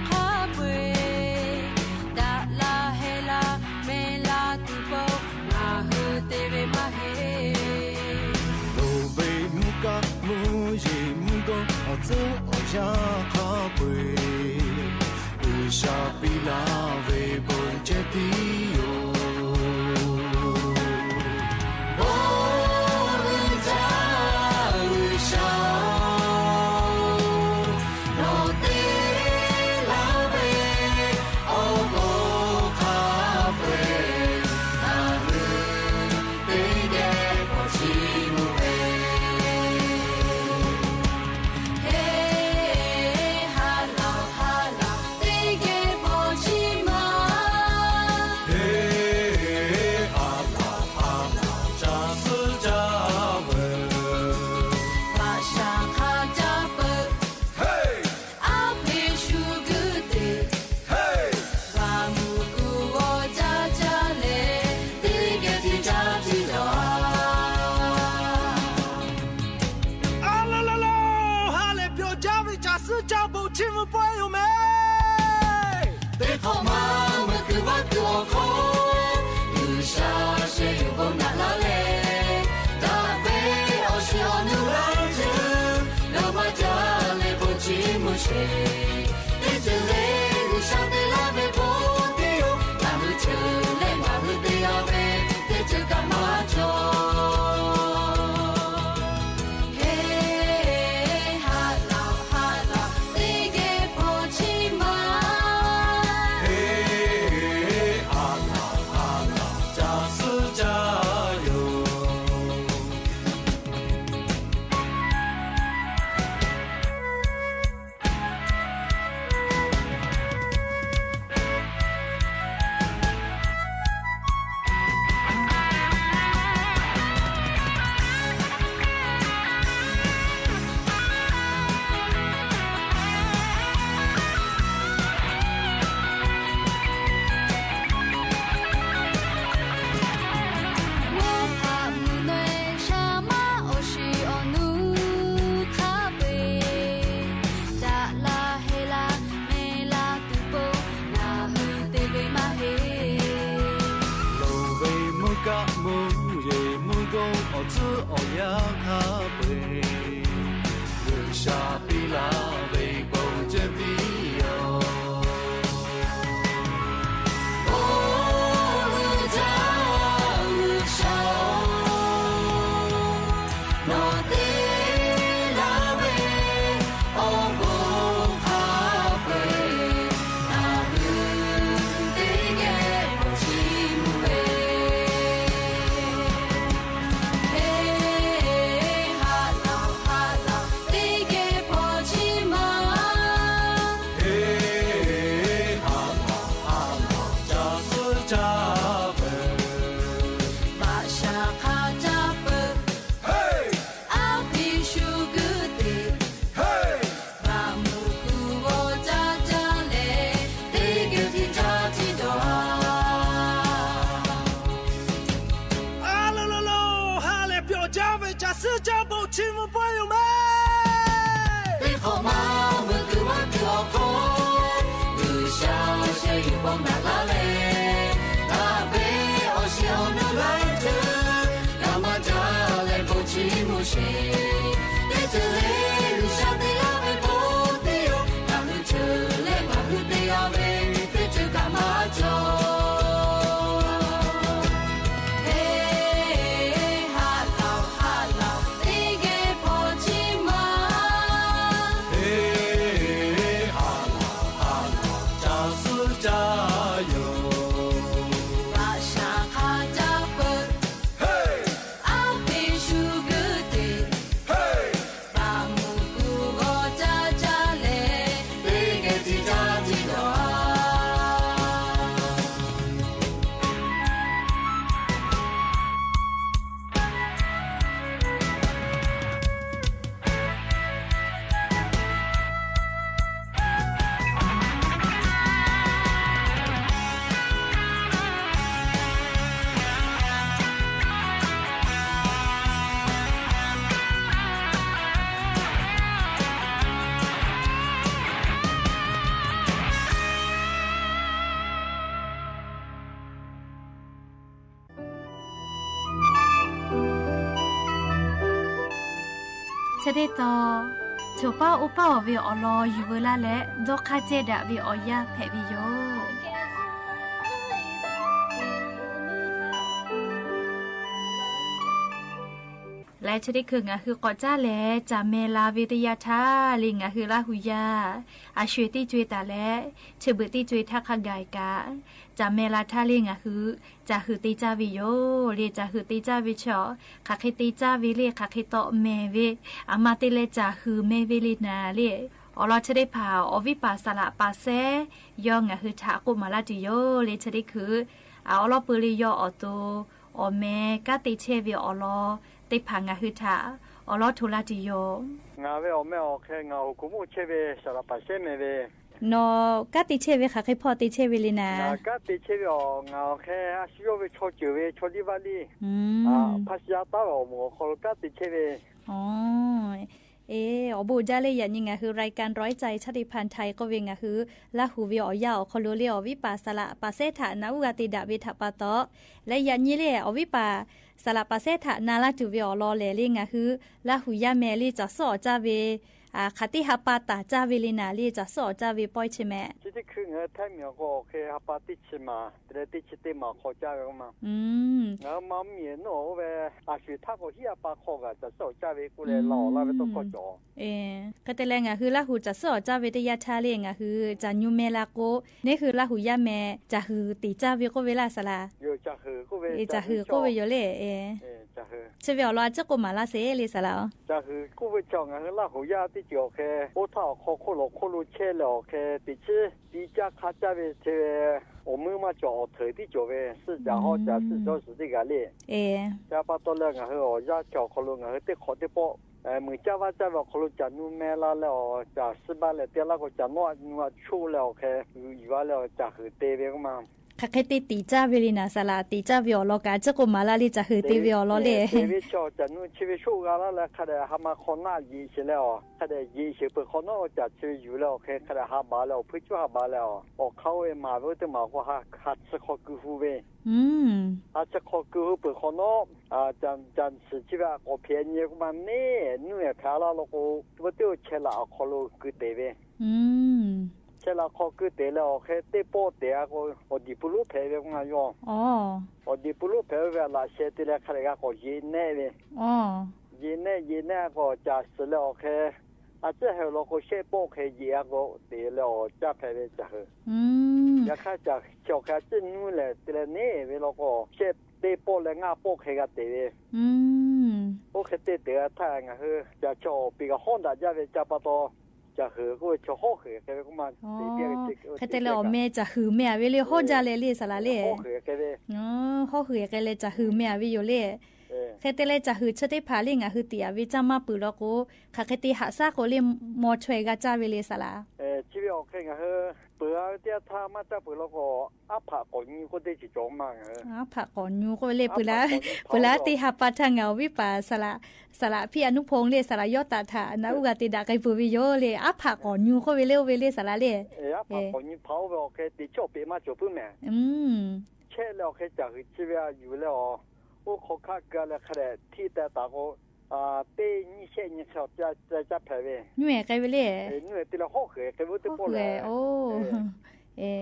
hk'a peu-eˬ, daꞈ la heh la meh la tuˬ po ngaˬ hui te ve maˇ heˆ. Loˍ ve mvuhˇ kaˆ mvuhˇ yeˬ mvuhˇ g'awˇ awˬ tcuhˉ awˬ yanˇ hk'a peu-eˬ, G'uiˬsha piˇ laˇ ve bon ceh tiˉ yoˬ. Bon uiˍ jaˇ G'uiˬsha-oˬ, nawˬ te laˇ ve awˬ bon hk'a peu-eˬ, ngaˬ hui teˇ geh k'awꞈ chiˇ mvuh ve. Heˍ, ha laˬ ha laˬ teˇ geh k'awꞈ chiˇ mvuh. Heˍ, ha laˬ ha laˬ ca suhˉ ca veuˬ. Hpaꞈ shaˍ hk'a caˇ peuˬ. Aˉ hpeꞈ shu guˇ teꞈ. G'a mvuh kuˬ g'awˇ caˇ caˇ leh, teˇ geh tiˇ caˇ tiˇ cawˬ. A la la la, ha lehˬ pyawˬ jaˇ ve ca suhˉ ca bon chiˇ mvuh pawehˇ yoˬ mehˍ. Teˇ hk'awꞈ ma meuˬ kuiˬ vaˇ kuiˬ awˬ hk'aw, G'uiˬsha sheh yuˬ bon naꞈ laˇ leh, daꞈ ve awˬ shiˍ awˬ nu laˇ ceuˬ, lawˬ maˇ jaˇ leh bon chiˇ mvuh sheˍ. Teˇ ceuˬ le G'uiˬsha te laˇ ve bon tiˉ yoˬ. Ngaˬ hui ceuˬ leh ngaˬ hui te g'a ve, teˇ ceuˬ kaꞈ maˇ cawˬ. Heˍ, ha laˬ ha laˬ teˇ geh k'awꞈ chiˇ mvuh. Heˍ, ha laˬ ha laˬ ca suhˉ ca yoˬ. Oˇ hpaꞈ mvuhˇ naw sha maˇ awˬ shiˍ awˬ nu hk'a peu-eˬ, daꞈ la heh la meh la tuˬ po ngaˬ hui te ve maˇ heˆ. Loˍ ve mvuhˇ kaˆ mvuhˇ yeˬ mvuhˇ g'awˇ awˬ tcuhˉ awˬ yanˇ hk'a peu-eˬ, G'uiˬsha piˇ laˇ ve bon ceh tiˉ yoˬ. Oˇ uiˍ jaˇ G'uiˬsha-oˬ, nawˬ te laˇ ve awˬ bon hk'a peu-eˬ, ngaˬ hui teˇ geh k'awꞈ chiˇ mvuh ve. Heˍ, Suh caˇ bon chi mvuh pawehˇ yoˬ ma. Teˇ hk'awꞈ ma meuꞈ kuiˬ maˇ kuiˬ awˬ hk'aw, G'uiˬsha sheh yuˬ paw naꞈ laˇ leh, daꞈ ve awˬ shiˍ awˬ nu laiˉ ceuˬ, g'a maˇ jaˇ leh bon chi mvuh sheˍ. Teˇ ceuˬ le G'uiˬsha te laˇ ve bon tiˇ yoˬ. Ngaˬ hui ceuˬ leh ngaˬ hui te g'a ve, teˇ ceuˬ kaꞈ maˇ cawˬ. Heˍ, haꞈ laˬ, haꞈ laˬ, teˇ geh hpaw chiˇ ma. Heˍ, haꞈ laˬ, haꞈ laˬ, ca suhˉ caˇ yoˬ. Paˍ shaˍ hk'a caˇ peuˬ, aˉ peˍ shu guˇ teꞈ, paˍ muꞈ kuˬ g'aw caˇ caˇ leh, teˇ geh tiꞈ caˇ tiꞈ dawˬ a. Chi teˇ tawn, choˬ paˉ oˇ paˉ awˬ ve awˬ lawn yuˬ veu laˇ leh, dawˇ hk'aˇ cehˇ daꞈ ve awˬ yanˇ hpehꞈ ve yoˬ. Leh chi teˇ hkui ngaˬ hui k'awꞈ caˉ leh caˬ meh la ve teˇ yanˇ htaˇ le, ngaˬ hui Laˇ hu yaˇ a sho-eˬ teˇ co-e taˍ leh, chi beuꞈ teˇ co-e htaˇ hk'a gaˬ kaꞈ, caˬ meh la htaˇ le ngaˬ hui caˬ huiˍ te caˇ ve yoˬ le. Caˬ huiˍ te caˇ ve chi, hk'aˬ hk'e te caˇ ve le, hk'aˬ hk'e tawˆ meh ve, aˬ ma te leh caˬ huiˍ meh ve le naˍ le. Awˬ lawn chi teˇ hpaˍ awˬ viˉ paˍ saˍ laꞈ paˍ sehˉ yawˇ ngaˬ hui htaꞈ k'oˆ maˍ laˇ tuˬ yoˬ le. Chi teˇ hkui awˬ lawn peu le yawˇ awˬ to awˬ meh kanˉ te chehˇ ve awˬ lawn teˇ hpaˍ ngaˬ hui htaꞈ awˬ lawn hto laˇ tuˬ yoˬ. Ngaˬ ve awˬ meh awˬ hk'e ngaˬ awˬ kuˬ moˆ chehˇ ve saˍ laꞈ paˍ sehˉ meh ve. Nawˬ kanˉ te chehˇ ve hk'aˬ hk'e hpawˇ te chehˇ ve le naˍ? Ngaˬ kanˉ te chehˇ ve awˬ, ngaˬ awˬ hk'e a shu yawˇ ve chaw ceuˬ ve chaw liˇ vaˇ liˇ, hpaˇ shi yaˇ taˉ ve awˬ moˍ awˬ hk'aw lo kanˉ te chehˇ ve. Awˬ bon jaˇ le. Yaꞈ nyi ngaˬ hui รายการร้อยใจชาติพันธุ์ไทย k'oˆ ve ngaˬ hui Laˇ hu ve awˬ yanˇ awˬ hk'aw lo le, awˬ viˉ paˍ saˍ laꞈ paˍ sehˉ htaꞈ naꞈ uˉ g'a te daꞈ ve htaꞈ pa taw, leh yaꞈ nyi le awˬ viˉ paˍ saˍ laꞈ paˍ sehˉ htaꞈ na laˇ tuˬ ve awˬ lawn lehˬ le, ngaˬ hui Laˇ hu yaˇ meh le caˬ suhˉ awˍ caˇ ve, hk'aˬ teˇ ha pa taˍ caˇ ve le naˍ le, caˬ suhˉ awˍ caˇ ve pawehˇ chi meh. Chi teˇ hkui ngaˬ hui Htaiˇ miˬ awˬ hk'aw awˬ hk'e ha pa teˇ chi maˬ te leh teˇ chi teˇ maˬ hk'aw caˇ ve k'o ma. Ngaˬ hui ma miˬ nuˇ oˇ ve a sho-eˬ htaˇ k'o hiˉ ha pa hk'aw g'aꞈ caˬ suhˉ awˍ caˇ ve k'oˆ leh la awˬ laˇ ve tawˇ hkawˇ cawˬ. Hk'e te leh ngaˬ hui Laˇ hu caˬ suhˉ awˍ caˇ ve teˇ yanˇ htaˇ le ngaˬ hui caˬ nyu meh la k'o, neˇ hui Laˇ hu yaˇ meh caˬ huiˍ teˍ caˇ ve k'oˆ ve laˇ saˍ laꞈ. Caˬ huiˍ k'oˆ ve yoˬ le. Chi ve awˬ lawn a ciˉ k'oˆ maˍ laˇ sheˍ le saˍ laꞈ-oˬ. Caˬ huiˍ k'oˆ ve chi ngaˬ hui Laˇ hu yaˇ teˇ ceuˬ awˬ hk'e oˇ htaˇ awˬ hk'aw hk'oˆ lo hk'oˆ lo chehˇ leh awˬ hk'e teꞈ chiˉ tiꞈ caˇ hk'a caˇ ve chi ve awˬ meuˇ maˇ cawˬ awˬ hteuˍ tiˉ cawˬ ve suhˆ jaˬ hawˉ caˬ suhˆ jawˇ suhˍ teˇ g'aˇ le. Chi pa taw leh ngaˬ hui awˬ yanˇ chi awˬ hk'aw lo ngaˬ hui teˇ hk'awꞈ teˇ pawˆ muiˬ caˇ vaˇ caˇ ve awˬ hk'aw lo caˬ nu meh la leh awˬ caˬ suhˉ baˇ leh te laˇ k'o caˬ nawˉ nu a choˆ leh awˬ hk'e yuˬ yuˬ a leh awˬ caˬ huiˍ te ve k'o ma. Hk'aˬ hk'e te tiꞈ caˇ ve le naˍ saˍ laꞈ, tiꞈ caˇ ve awˬ lawn kaꞈ a ciˉ k'oˆ maˍ laˇ le caˬ huiˍ te ve awˬ lawn le. Te ve chi awˬ caˬ nu chi ve shoˆ g'a laˇ leh hk'a dehꞈ ha ma hk'aw naˆ yeꞈ sheˍ leh awˬ hk'a dehꞈ yeꞈ sheˍ peuˬ hk'awꞈ nawˉ caˬ chi ve yuˬ leh awˬ hk'e hk'a dehꞈ ha baˬ leh awˬ hpuiˇ cuˉ ha baˬ leh awˬ hk'aˇ oˇ ve maˍ ve oˇ teˇ maˬ k'o ha chi hk'aw keu hu ve. Ha chi hk'aw keu hu peuˬ hk'awꞈ nawˉ, caˬ shiˍ chi ve a k'awꞈ hpehꞈ nyi k'o ma neˇ nuˇ ehˍ hpehꞈ a laˇ law k'o, teˇ pawˆ teˇ oˇ chehˇ laꞈ awˬ hk'aw lo keu te ve. Chehˇ laꞈ hk'aw keu te leh awˬ hk'e teˇ pawˆ te a k'o, awˬ diˬ pu lonˉ hpehꞈ ve k'o ngaˬ yaw. Awˬ diˬ pu lonˉ hpehꞈ ve ve laꞈ sheh te leh hk'a dehꞈ g'a k'awꞈ yeꞈ nehˆ ve. Yeꞈ nehˆ yeꞈ nehˆ a k'o caˬ shiˍ leh awˬ hk'e a ciˉ heh awˬ lawn k'o shehˆ pawˆ hk'e yeꞈ a k'o te leh awˬ caˇ hpehꞈ ve caˬ huiˍ. Yaꞈ hk'aˇ caˬ chi awˬ hk'e a ciˉ nuˇ lehˬ te leh neˇ ve law k'o shehˆ teˇ pawˆ leh ngaˇ pawˆ hk'e g'a te ve. Oˇ hk'e te te g'a htaˇ ngaˬ hui caˬ chi awˬ peꞈ kaꞈ hawˉ daꞈ jaˇ ve ca pa taw, caˬ huiˍ k'oˆ ve chi hawˉ huiˍ hk'e ve k'o ma. Hk'e te leh awˬ meh caˬ huiˍ meh a ve le hawˉ jaˇ leh le saˍ laꞈ le. Hawˉ huiˍ hk'e leh caˬ huiˍ meh a ve yoˬ le. Hk'e te leh caˬ huiˍ chi teˇ hpaˍ le ngaˬ hui tiꞈ a ve caˇ maˇ peuˬ law k'o, hk'aˬ hk'e te haꞈ shaˉ k'o le maw chaweh g'a caˇ ve le saˍ laꞈ. Chi ve awˬ hk'e ngaˬ hui peuˬ Ngaˬ hui teˇ yanˇ htaˇ maˇ caˇ peuˬ law k'o, aˉ hpaꞈ k'awꞈ nyi k'oˆ teˇ ceuˬ cawˬ maˇ ngaˬ hui. Aˉ hpaꞈ k'awꞈ nyi k'oˆ ve le, peuˬ laˉ teˇ ha pa htaˇ ngaˬ awˬ viˉ paˍ saˍ laꞈ, saˍ laꞈ hpiˇ a nuˇ hpaw le, saˍ laꞈ yawˇ taꞈ htaꞈ naꞈ uˉ g'a te daꞈ k'ai peuˬ ve yoˬ le, aˉ hpaꞈ k'awꞈ nyi k'oˆ ve le, oˇ ve le saˍ laꞈ le. Aˉ hpaꞈ k'awꞈ nyi hpaꞈ oˇ ve awˬ hk'e teꞈ chehˇ awˬ peꞈ maˇ cawˬ puiˉ mehˍ. Chehˇ leh awˬ hk'e caˬ huiˍ chi ve a yuˬ leh awˬ, oˇ hk'aw hkaˆ keu leh hk'a dehꞈ htiˆ teh taˍ k'o, teˇ nyiˇ shehˆ nyi hk'e awˬ ca caˇ hpehꞈ ve. Nuˇ e k'ai ve le. Nuˇ e te leh hawˉ hk'e k'ai ve oˇ teˇ pawˆ lehˬ,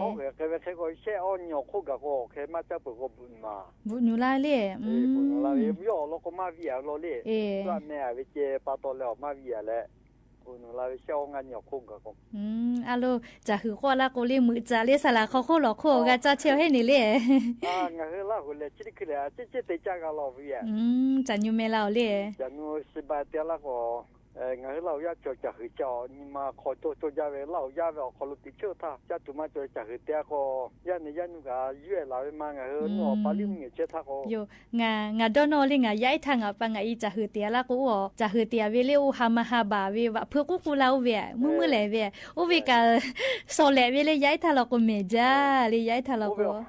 hawˉ hk'e k'ai ve hk'e k'o shehˆ awˇ nyi awˬ hk'oˆ gaˬ k'o awˬ hk'e maˇ caˇ peuˬ k'o bvuhꞈ nuˬ a. Bvuhꞈ nuˬ la le. Bvuhꞈ nuˬ la ve yawˇ awˬ lawn k'o maˇ viˇ a law le. Yaˇ meh a ve ceh pa taw leh awˬ maˇ viˇ a leh, bvuhꞈ nuˬ la ve shehˆ awˇ ngaˇ nyi awˬ hk'oˆ gaˬ k'o. A lo, caˬ huiˍ k'oˆ a laˇ k'o le meuꞈ caˍ le saˍ laꞈ hk'aw hk'oˆ lawˬ hk'oˆ awˬ g'a caˇ chehˇ awˬ heˆ neˬ le. Ngaˬ hui Laˇ huˍ lehˬ chi teˇ hkui lehˬ a ciˉ ciˉ te caˇ g'a law ve a. Caˬ nyu meh la awˬ le. Caˬ nyu shi ba te a laˇ k'o, ngaˬ hui Laˇ huˍ yaˇ cawˬ caˬ huiˍ ca awˬ nyi ma hk'aw cawˬ cawˬ jaˇ ve Laˇ huˍ yaˇ ve awˬ hk'aw lo teꞈ chehˇ htaˇ caˇ tuˬ maˇ cawˬ ve caˬ huiˍ te a k'o, yaˇ nehˬ yaˇ nyu kaꞈ yuˇ e laˬ ve ma ngaˬ hui nuˇ awˬ pa liˇ mvuhˇ nyi chehˇ htaˇ k'o, yoˬ, ngaˬ dawˇ nawˇ le ngaˬ yaˇ ehˉ htaˇ ngaˬ pa ngaˬ i caˬ huiˍ te a laˇ k'o, oˇ caˬ huiˍ te a ve le oˇ ha ma ha baˬ ve vaꞈ hpeuˇ k'oˆ k'oˆ laˇ oˇ ve a, meuˇ meuˇ lehˬ ve a, oˇ ve kaꞈ sawˍ lehꞈ ve le yaˇ ehˉ htaˇ law k'o mehˍ jaˇ le yaˇ ehˉ htaˇ law k'o.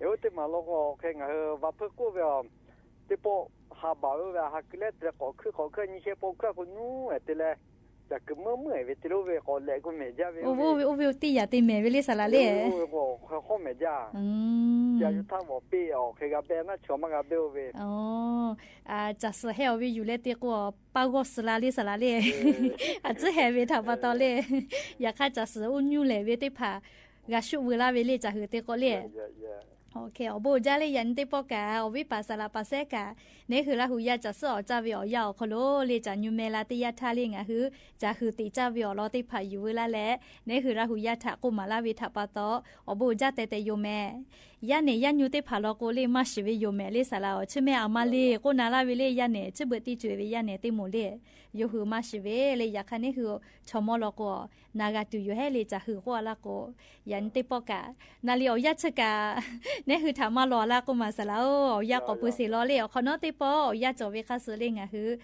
Oˇ teˇ maˬ law k'o hk'e ngaˬ hui vaꞈ hpeuˇ k'oˆ ve a, teˇ pawˆ ha baˬ ve oˇ ve a ha ku leh te leh k'awꞈ hkuiˇ k'awꞈ hkuiˇ nyiˇ shehˆ pawˆ hkuiˇ a k'o nuˇ e te leh, caˬ kuiˬ meuˇ meuˇ e ve te le oˇ ve k'awꞈ lehꞈ k'o mehˍ jaˇ ve oˇ ve oˇ ve oˇ ve oˇ teˇ yaꞈ te mehˍ ve le saˍ laꞈ le. Hawˉ mehˍ jaˇ. Yaˇ yuˇ htaˇ vawˬ peˆ awˬ hk'e g'a behˇ naˇ chaw maˇ g'a behˇ oˇ ve. Caˬ suhˍ heh awˬ ve yuˬ leh te k'o, paˇ g'awˇ suh la le saˍ laꞈ le. A tcuhˉ heh ve htaꞈ pa taw le. Yaꞈ hk'aˇ caˬ suhˍ oˇ nyuˇ lehˬ ve teˇ hpaˍ g'a shuˆ veu laˇ ve le caˬ huiˍ te k'o le. Awˬ bon uiˍ jaˇ le yaꞈ nyi teˇ pawˆ kaꞈ awˬ viˉ paˍ saˍ laꞈ paˍ sehˉ kaꞈ, neˉ hui Laˇ huˍ yaˇ caˬ suhˉ awˬ caˇ ve awˬ yanˇ awˬ hk'aw lo le caˬ nyu meh la teˇ yanˇ htaˇ le ngaˬ hui caˬ huiˍ teꞈ caˇ ve awˬ lawn teˇ hpaˍ yuˬ veu laˇ leh, neˉ hui Laˇ huˍ yaˇ htaꞈ k'oˆ maˍ laˇ ve htaꞈ pa taw, awˬ bon uiˍ jaˇ teh teh yoˬ mehˍ. Yaˇ nehˬ yaˇ nyu teˇ hpaˍ law k'o le maˇ shiˍ ve yoˬ mehˍ le saˍ laꞈ awˬ chi mehˆ a ma le k'oˆ na laˇ ve le yaˇ nehˬ chi beuꞈ teˇ ceuˬ ve yaˇ nehˬ teˇ moˍ le. Yawˇ hui maˇ shiˍ ve le yaꞈ hk'aˇ neˉ hui chaw mawˇ law k'o, na g'a tuˬ yoˬ hehˉ le caˬ huiˍ k'oˆ a laˇ k'o, yaꞈ nyi teˇ pawˆ kaꞈ, na le awˬ yanˇ chi kaꞈ, neˉ hui htaꞈ maˇ lawˬ a laˇ k'oˆ maˍ saˍ laꞈ-oˬ, awˬ yanˇ k'awꞈ pui sheˍ law le awˬ hk'awꞈ nawˉ teˇ pawˆ awˬ yanˇ cawˬ ve hk'aˇ suh le ngaˬ hui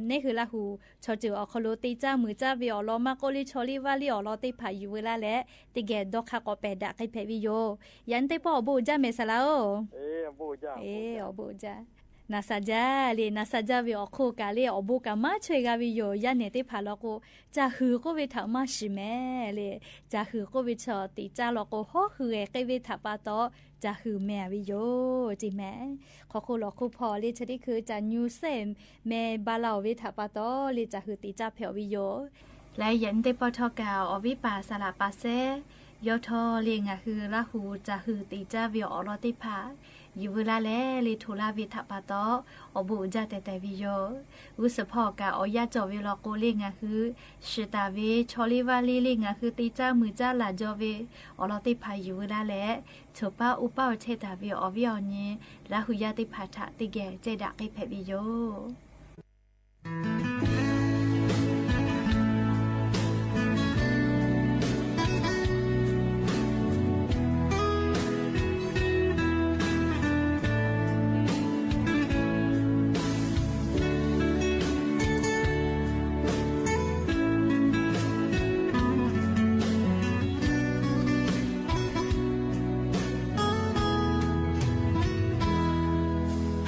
neˉ hui Laˇ huˍ chaw ceuˬ awˬ hk'aw lo te caˇ muiˬ caˇ ve awˬ lawn maˇ k'oˆ le chaw liˇ vaˇ liˇ awˬ lawn teˇ hpaˍ yuˬ veu laˇ leh, teˇ geh dawˇ hk'aˇ k'awꞈ pehˬ daꞈ k'ai hpehꞈ ve yoˬ. Yaꞈ nyi teˇ pawˆ awˬ bon uiˍ jaˇ mehˍ saˍ laꞈ-oˬ. Awˬ bon uiˍ jaˇ. Na sha jaˇ le, na sha jaˇ ve awˬ hk'oˆ kaꞈ le awˬ bon kaꞈ maˇ chaweh g'a ve yoˬ. Yaˇ nehˬ teˇ hpaˍ law k'o, caˬ huiˍ k'oˆ ve htaꞈ maˇ shiˍ mehˍ le. Caˬ huiˍ k'oˆ ve chaw teꞈ caˇ law k'o, hawˉ hui geh k'ai ve htaꞈ pa taw, caˬ huiˍ mehˍ ve yoˬ ceˇ mehˍ. Hk'aw hk'oˆ lawˬ hk'oˆ hpawˇ le chi teˇ hkui caˬ nyu sehˉ meh ba la-oˬ ve htaꞈ pa taw le caˬ huiˍ teꞈ caˇ hpehꞈ-oˬ ve yoˬ. Laiˉ yaꞈ nyi teˇ pawˆ htawˇ kaꞈ awˬ viˉ paˍ saˍ laꞈ paˍ sehˉ yawˇ htawˇ le ngaˬ hui Laˇ huˍ caˬ huiˍ teꞈ caˇ ve awˬ lawn teˇ hpaˍ yuˬ veu laˇ leh le htoꞈ laˇ ve htaꞈ pa taw, awˬ bon uiˍ jaˇ teh teh ve yoˬ. G'uˇ suhˍ hpawˇ kaꞈ awˬ yanˇ cawˬ ve law k'o le ngaˬ hui shiˍ taˍ ve chaw liˇ vaˇ liˇ le ngaˬ hui te caˇ muiˬ caˇ laˬ jaw ve awˬ lawn teˇ hpaˍ yuˬ veu laˇ leh, choˬ paˉ uˇ paˉ awˬ chehˇ taˍ ve awˬ viˉ awˬ nyi Laˇ huˍ yaˇ teˇ hpaˍ htaꞈ teˇ geh ceh daꞈ k'ai hpehꞈ ve yoˬ.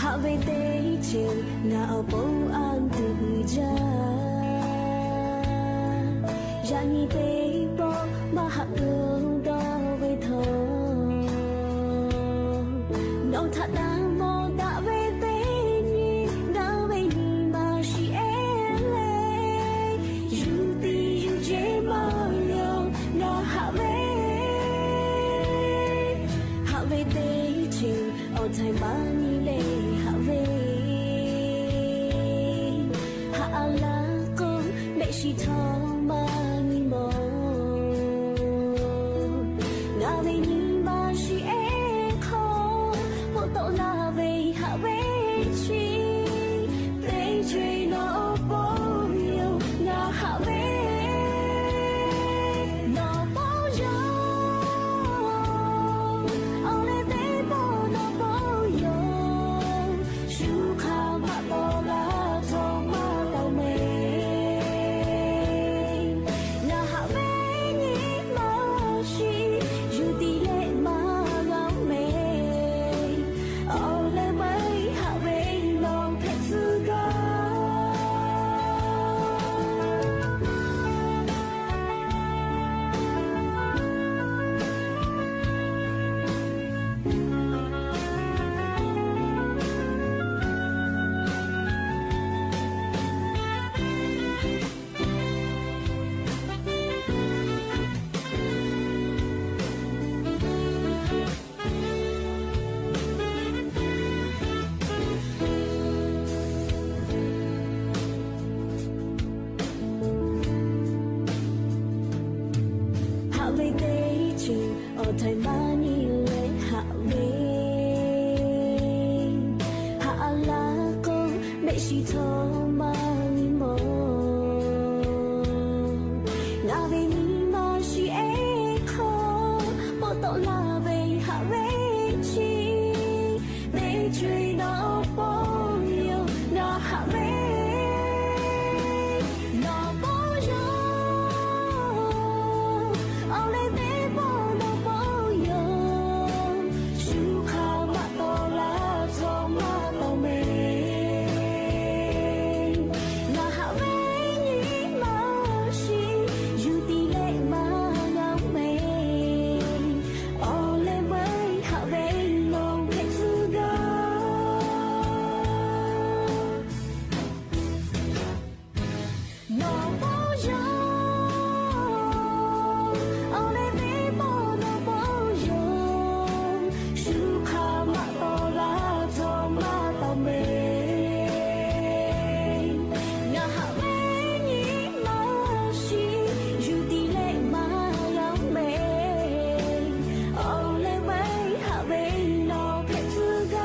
Haꞈ ve teˇ ceuˬ ngaˬ awˬ pon anˇ tuˬ jaˇ. Yaꞈ nyi teˇ pawˆ maˇ haꞈ peuˬ dawˇ ve htawˇ, nawˬ htaꞈ tanˇ mawˇ daꞈ ve teˇ nyi ngaˬ ve nyi ma shiˍ ehˉ le. Yuˬ tiˉ yuˬ jeˇ maˇ yoˬ ngaˬ haꞈ ve, haꞈ ve teˇ ceuˬ awˬ htaiˍ maˇ nyi le haꞈ ve, haꞈ a laˇ k'o mehˆ shiˍ htawˇ maˇ nyi mawˬ. Ngaˬ ve nyi ma shiˍ ehˉ hk'aw k'oˆ tawˆ laˇ ve haꞈ ve chi, teˇ ceuˬ nawˬ awˬ pon yoˬ ngaˬ haꞈ ve. Nawˬ pon yoˬ, awˬ leh teˇ pawˆ nawˬ pon yoˬ, shu hk'aˇ maˇ tawˆ laˇ htawˇ maˇ tawˆ mehˍ. Chi htawˇ maˇ nyi ma, ngaˬ ve nyi ma shiˍ ehˉ hk'aw, pawˆ tawˆ laˇ ve haꞈ ve chi, teˇ co e nawˬ pawˆ yoˬ, ngaˬ haꞈ ve nawˬ pawˆ yoˬ. Awˬ leh teˇ pawˆ nawˬ pawˆ yoˬ. Shu hk'aˬ maˇ tawˆ laˇ, chaw maˇ tawˆ mehˍ. Ngaˬ haꞈ ve nyi ma shiˍ, yuˬ tiˍ leh maˇ g'a mehˍ. Awˬ leh meuˇ haꞈ ve nawˬ hpehꞈ tcuh gaˇ. Nawˬ pawˆ yoˬ. Awˬ leh teˇ pawˆ nawˬ pawˆ yoˬ. Shu hk'aˬ maˇ tawˆ laˇ, chaw maˇ tawˆ mehˍ. Ngaˬ haꞈ ve nyi ma shiˍ, yuˬ tiˍ leh maˇ g'a mehˍ. Awˬ leh meuˇ haꞈ ve nawˬ hpehꞈ tcuh gaˇ.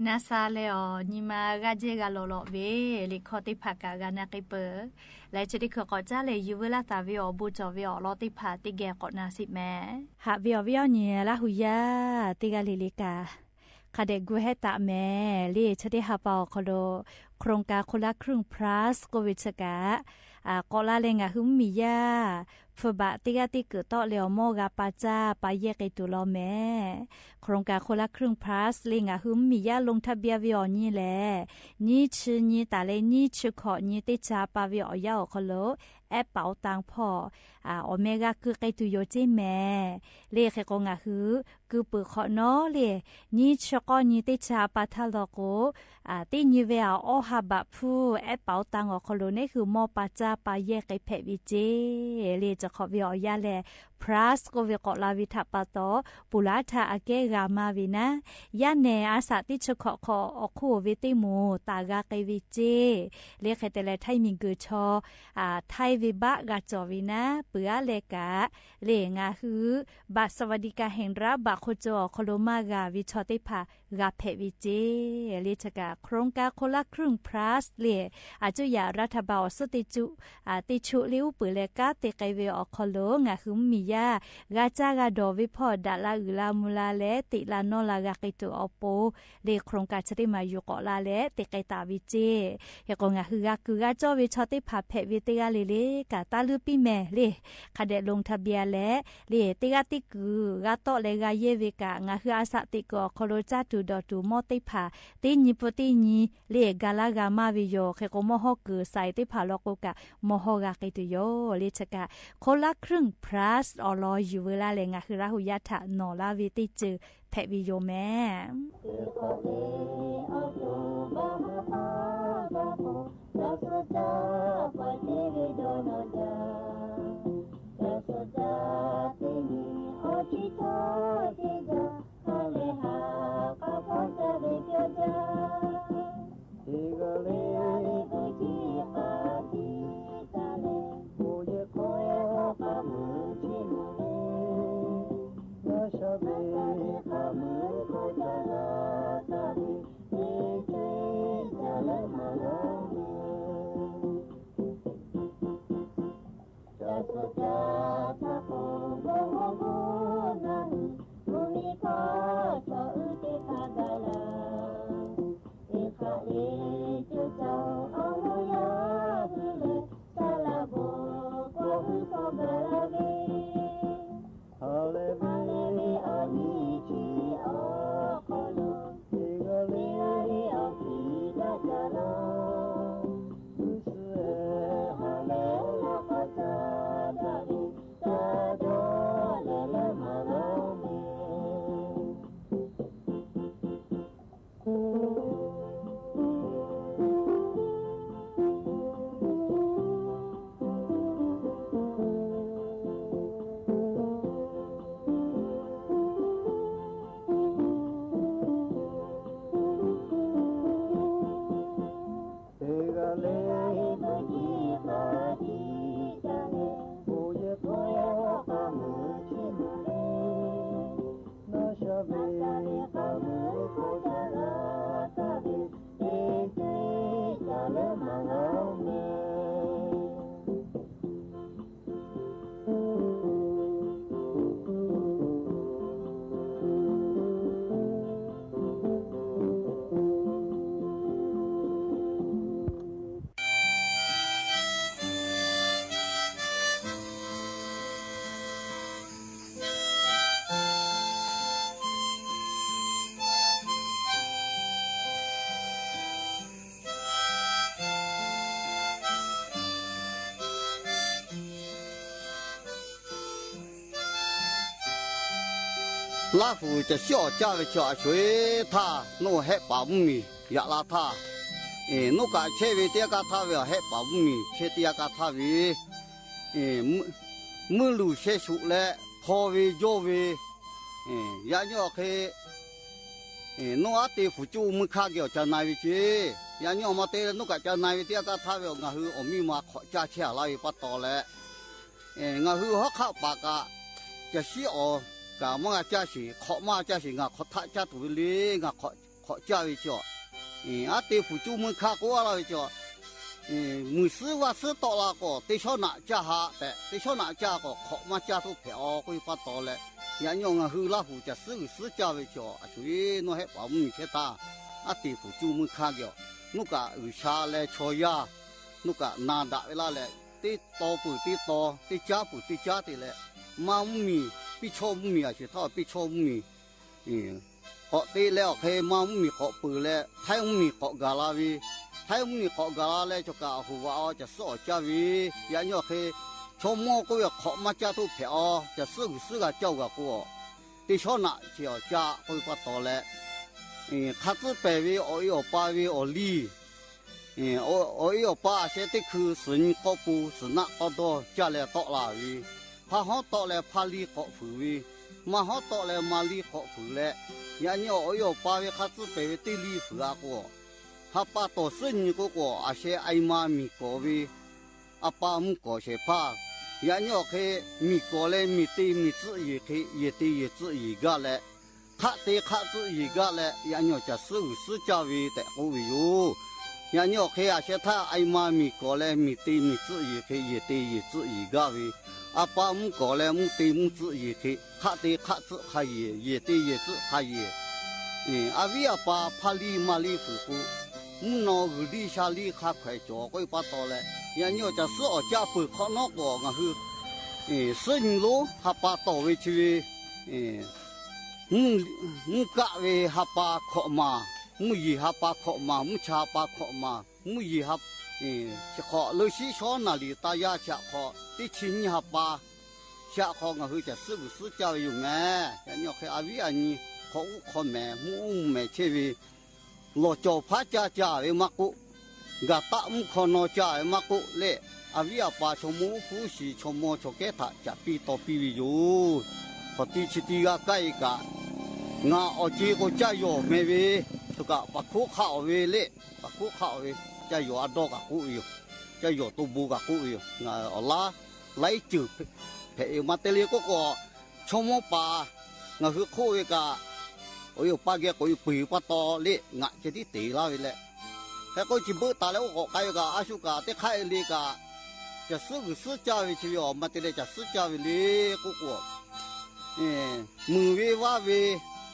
Na sha leh awˬ nyi ma g'aˇ jehˇ g'a lawˬ lawꞈ ve liꞈ hkawˇ teˇ hpaˍ kaꞈ g'a na k'ai peuˬ. Leh chi teˇ hkui k'awꞈ caˉ leh yuˬ veu laˇ taˍ ve awˬ bon cawˬ ve awˬ lawn teˇ hpaˍ teˇ geh k'awꞈ na sheˍ mehˍ. Haꞈ ve awˬ viˉ awˬ nyi Laˇ hu yaˇ teˇ g'aˇ le le kaꞈ, hk'a dehꞈ gu hehˉ taˍ mehˍ le. Chi teˇ ha pa awˬ hk'aw lo โครงการคนละครึ่ง plus k'oˆ ve chi kaꞈ, k'awꞈ la leh ngaˬ hui mvuhˇmiˬ yaˇ hpu baꞈ teˇ g'aˇ teˇ kuiˬ tawˆ leh awˬ mawˇ g'a pa caˇ pa yehˇ k'ai tuˬ law mehˍ. โครงการคนละครึ่ง plus le ngaˬ hui mvuhˇmiˬ yaˇ ลงทะเบียน ve awˬ nyi lehˬ, nyiˇ chi nyi taˍ leh nyiˇ chi hkawꞈ nyi teˇ cha pa ve awˬ yanˇ awˬ hk'aw lo แอปเป๋าตัง hpawˇ awˬ meh g'a keu k'ai tuˬ yoˬ ceˇ mehˍ. Le hk'e k'o ngaˬ hui keu peuˬ hk'awꞈ nawˉ le, nyiˇ chi k'awˇ nyi teˇ cha pa htaˇ law k'o, teˇ nyi ve awˬ awˇ ha baꞈ hpu แอปเป๋าตัง awˬ hk'aw lo neˉ hui mawˇ pa caˇ pa yehˇ k'ai hpehꞈ ve ceˇ. Le chi hk'awꞈ ve awˬ yanˇ lehˬ, plus k'oˆ ve k'awꞈ la ve htaꞈ pa taw, puˍ laˉ htaꞈ aꞈ kehˉ g'a maˇ ve naˉ, yaˇ nehˬ a shaꞈ teˇ chi hkawꞈ hk'awꞈ awˬ hk'oˆ ve teˇ moˍ taˍ g'a k'ai ve ceˇ. Le hk'e te leh htaiˇ miˬguiˬ chaw htaiˇ ve baˆ g'a cawˬ ve naˉ, peuˬ aˉ leh kaꞈ, le ngaˬ hui บัตรสวัสดิการแห่งรัฐ baꞈ hk'oˆ co awˬ hk'aw lo maˇ g'a ve chaw teˇ hpaˍ g'a hpehꞈ ve ceˇ. Le chi kaꞈ โครงการคนละครึ่ง plus le, aˬ cuˇ yaꞈ รัฐบาล awˬ suhˉ teˇ cuˆ teˇ choˆ le uˉ peunˍ leh kanˉ te k'ai ve awˬ hk'aw lo ngaˬ hui mvuhˇmiˬ yaˇ g'a caˇ g'a dawˬ ve hpawˇ daꞈ la uiˍ la mvuh la leh teꞈ la nawˇ la g'a k'ai tuˬ awˬ pon, le โครงการ chi teˇ maˬ yuˬ k'awꞈ la leh te k'ai taˍ ve ceˇ. Hk'e k'o ngaˬ hui g'a kuiˬ g'a cawˇ ve chaw teˇ hpaˍ hpehꞈ ve teˇ g'aˇ le le kaꞈ taˇ luˇ piˇ mehˍ le. Hk'a dehꞈ ลงทะเบียน leh le teˇ g'aˇ teˇ kuiˬ g'a tawˆ leh g'a yehˇ ve kaꞈ, ngaˬ hui a shaꞈ teꞈ kuiˬ awˬ hk'aw lo caˇ tuˬ dawˬ tuˬ mawˇ teˇ hpaˍ teˇ nyi pun teˇ nyi le ga laˇ g'a maˇ ve yoˬ. Hk'e k'o mawˇ hawˉ kuiˬ saiˍ teˇ hpaˍ law k'o kaꞈ mawˇ hawˉ g'a k'ai tuˬ yoˬ. Le chi kaꞈ คนละครึ่ง plus awˬ lawn yuˬ veu laˇ leh ngaˬ hui Laˇ hu yaˇ htaꞈ nawˬ laˇ ve teˇ ceuˬ hpehꞈ ve yoˬ mehˍ. Laˇ huˍ caˬ shiˉ awˍ caˇ ve chi a sho-eˬ htaˇ, nawˬ hehˆ paˍ mvuhˇ miˬ yaꞈ la htaˇ, nawˬ kaꞈ chehˇ ve teˇ yanˇ kaˇ htaˇ ve awˬ hehˆ paˍ mvuhˇ miˬ chehˇ teˇ yanˇ kaˇ htaˇ ve, mvuhˇ luˬ sheh shuˍ leh hpaw ve jawˇ ve, yaꞈ nyi awˬ hk'e nawˬ aˉ te fuˍ cuˇ mui hkaˇ geh awˬ ca na-e ve ce. Yaꞈ nyi awˬ ma te leh nawˬ kaꞈ ca na-e ve teˇ yanˇ kaˇ htaˇ ve awˬ ngaˬ hui awˬ miˇ ma hk'awꞈ caˇ chehˇ a laˇ ve pa taw leh, ngaˬ hui hawˉ hk'aˆ paˍ kaꞈ, caˬ shiˉ awˍ kaꞈ maˇ g'a caˇ sheˍ, hk'awꞈ maˇ caˇ sheˍ, ngaˬ hk'awꞈ htaˆ caˇ tuˬ ve le, ngaˬ hk'awꞈ caˇ ve chi a, aˉ te fuˍ cuˇ mui hkaˇ k'oˆ a laˇ ve chi a, muiˬ suhˉ vaˇ suhˉ tawˆ la k'o teˇ shawˉ naꞈ caˇ haꞈ tehꞈ, teˇ shawˉ naꞈ caˇ k'o hk'awꞈ maˇ caˇ toˇ hpehꞈ a k'oˆ ve pa taw leh, yaꞈ nyi awˬ ngaˬ hui Laˇ huˍ caˬ suhˉ g'uiˬ suhˉ caˇ ve chi a, a sho-eˬ nawˬ hehˆ paˍ mvuhˇ miˬ chehˇ htaˇ, aˉ te fuˍ cuˇ mui hkaˇ geh a, nawˬ kaꞈ G'uiˬsha leh chaw yaˇ nawˬ kaꞈ na daꞈ ve laˇ leh, teˇ taw peuˬ teˇ taw, teˇ caˉ peuˬ teˇ caˉ te leh, maˇ mvuhˇ miˬ, piˇ chawˇ mvuhˇ miˬ a sheˍ htaˇ piˇ chawˇ mvuhˇ miˬ k'awꞈ te leh awˬ hk'e maˇ mvuhˇ miˬ k'awꞈ peuˬ leh, htaiˇ mvuhˇ miˬ k'awꞈ gaˬ la ve, htaiˇ mvuhˇ miˬ k'awꞈ gaˬ la leh cawˬ kaꞈ hoꞈ vaꞈ a caˬ suhˉ awˍ caˇ ve, yaꞈ nyi awˬ hk'e chaw mawˇ k'oˆ ve hk'awꞈ maˇ caˇ toˇ hpehꞈ a, caˬ suhˉ g'uiˬ suhˉ g'a caˇ oˬ gaˬ k'o a, teˇ shawˉ naꞈ chi awˍ caˇ k'oˆ ve pa taw leh, hk'a tcuhˉ pehˍ ve awˬ e awˬ pa ve awˬ liˇ, awˬ e awˬ pa a sheh teˇ hkui suhˍ nyi k'awˇ po suhˍ naˆ k'awˇ dawˇ caˇ leh tawˆ la ve, hpaˇ hawˉ tawˆ leh hpaˇ liˇ k'awꞈ fuiˍ ve, maˇ hawˉ tawˆ leh maˇ liˇ k'awꞈ fuiˍ leh, yaꞈ nyi awˬ e awˬ pa ve hk'a tcuhˉ pehˍ ve teˇ liˇ fuiˍ a k'o, ha pa tawˍ suhˉ nyi k'oˆ k'o, a sheh a e ma miˬ kawˍ ve a pa mvuhˇ kawˍ shehˍ hpaˇ, yaꞈ nyi awˬ hk'e miˬ kawˍ leh miˬ te miˬ tcuhˆ yeˬ hk'e yehˬ te yehˬ tcuhˆ yeˬ gaˇ leh, hk'aˆ te hk'aˆ tcuhˆ yeˬ gaˇ leh yaꞈ nyi awˬ caˬ suhˉ g'uiˬ suhˉ caˇ ve tehꞈ k'oˆ ve yoˬ. Yaꞈ nyi awˬ hk'e a sheh htaˇ a e ma miˬ kawˍ leh miˬ te miˬ tcuhˆ yeˬ hk'e yehˬ te yehˬ tcuhˆ yeˬ gaˇ ve, a pa mvuhˇ kawˍ leh mvuhˇ te mvuhˇ tcuhˆ yeˬ hk'e hk'aˆ te hk'aˆ tcuhˆ hk'a yehˬ, yehˬ te yehˬ tcuhˆ hk'a yehˬ, a viˉ a pa hpaˇ liˇ maˇ liˇ fuiˍ k'o, mvuhˇ naw g'uiˬ liˇ sha liˇ hk'a hkawehˍ cawˬ k'oˆ ve pa taw leh, yaꞈ nyi awˬ caˬ suhˉ awˍ caˇ peuˬ hk'awꞈ nawˉ k'o ngaˬ hui suhˉ nyi lonˉ ha pa tawˍ ve chi ve mvuhˇ kaˆ ve ha pa hkawꞈ maˬ, mvuhˇ yeˬ ha pa hkawꞈ maˬ, mvuhˇ cha ha pa hkawꞈ maˬ, mvuhˇ yeˬ ha, chi hk'awꞈ leuˇ shiˉ shawˉ naˍ liˍ taˇ yaˇ chi htaꞈ hk'awꞈ teˇ chi nyiˇ ha pa, chi htaꞈ hk'awꞈ ngaˬ hui caˬ suhˉ g'uiˬ suhˉ caˇ ve yoˬ mehˍ. Yaꞈ nyi awˬ hk'e a viˉ a nyi hk'awꞈ uˉ hk'aw mehˍ mvuhˇ uˉ mvuhˇ mehˍ chehˇ ve lawˬ cawˬ hpaˉ caˇ caˇ ve maˇ k'oˆ, gaˬ taˆ mvuhˇ hk'aw naw caˇ ve maˇ k'oˆ leh, a viˉ a pa chaw mawˇ uˉ hpu uˉ shiˍ chaw mawˇ chaw kehˉ htaꞈ caꞈ piˇ taw piˇ ve yoˬ. Hk'awꞈ ti chi ti g'a kaˇ e kaꞈ, ngaˬ awˬ ce k'o caˇ yawˬ meh ve, choˬ kaꞈ paˍ hkoˉ hk'aˆ awˬ ve leh, paˍ hkoˉ hk'aˆ awˬ ve, caˇ yawˬ a dawˇ kaꞈ k'oˆ ve yoˬ. Caˇ yawˬ to bon kaꞈ k'oˆ ve yoˬ. Ngaˬ awˬ laˉ laiˉ ceuˬ hpehꞈ e maˇ te le k'oˆ k'o, chaw mawˇ paˍ ngaˬ hui hk'oˆ ve kaꞈ, awˬ e awˬ pa geh k'oꞈ e peuˬ pa taw leh ngaˬ ceh tiˉ te laˇ ve leh, hk'e k'o chi beuꞈ taˍ leh oˇ k'awꞈ k'ai ve kaꞈ a shu kaꞈ teˇ hk'aˆ e le kaꞈ, caˬ suhˉ g'uiˬ suhˉ caˇ ve chi ve awˬ ma te leh caˬ suhˉ caˇ ve le k'oˆ k'o, muiˬ ve vaˇ ve,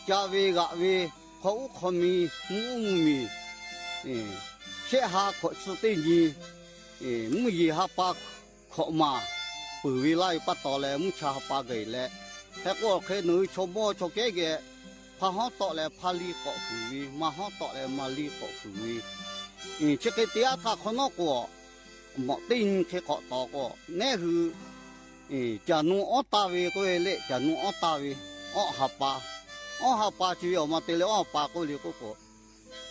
ca ve g'aꞈ ve, hk'aw uˉ hk'aw mi, mvuhˇ uˉ mvuhˇ miˬ, shehˆ ha hkawꞈ tcuh teˇ nyi, mvuhˇ yeˬ ha pa hkawꞈ maˬ peuˬ ve laˇ ve pa taw leh mvuhˇ cha ha pa gaˬ leh, hk'e k'o awˬ hk'e nawˬ hui chaw mawˇ chaw kehˉ geh hpaˇ hawˉ tawˆ leh hpaˇ liˇ k'awꞈ fuiˍ ve, maˇ hawˉ tawˆ leh maˇ liˇ k'awꞈ fuiˍ ve, chi hk'e te aˉ htaˇ hk'awꞈ nawˉ k'o, mawꞈ teˇ nyi hk'e k'awꞈ tawˍ k'o, neˉ hui caˬ nu awˉ taˇ ve k'oˆ ve leh, caˬ nu awˉ taˇ ve, awˉ ha pa, awˉ ha pa chi ve awˬ ma te leh awˉ ha pa k'oˆ le k'oˆ k'o,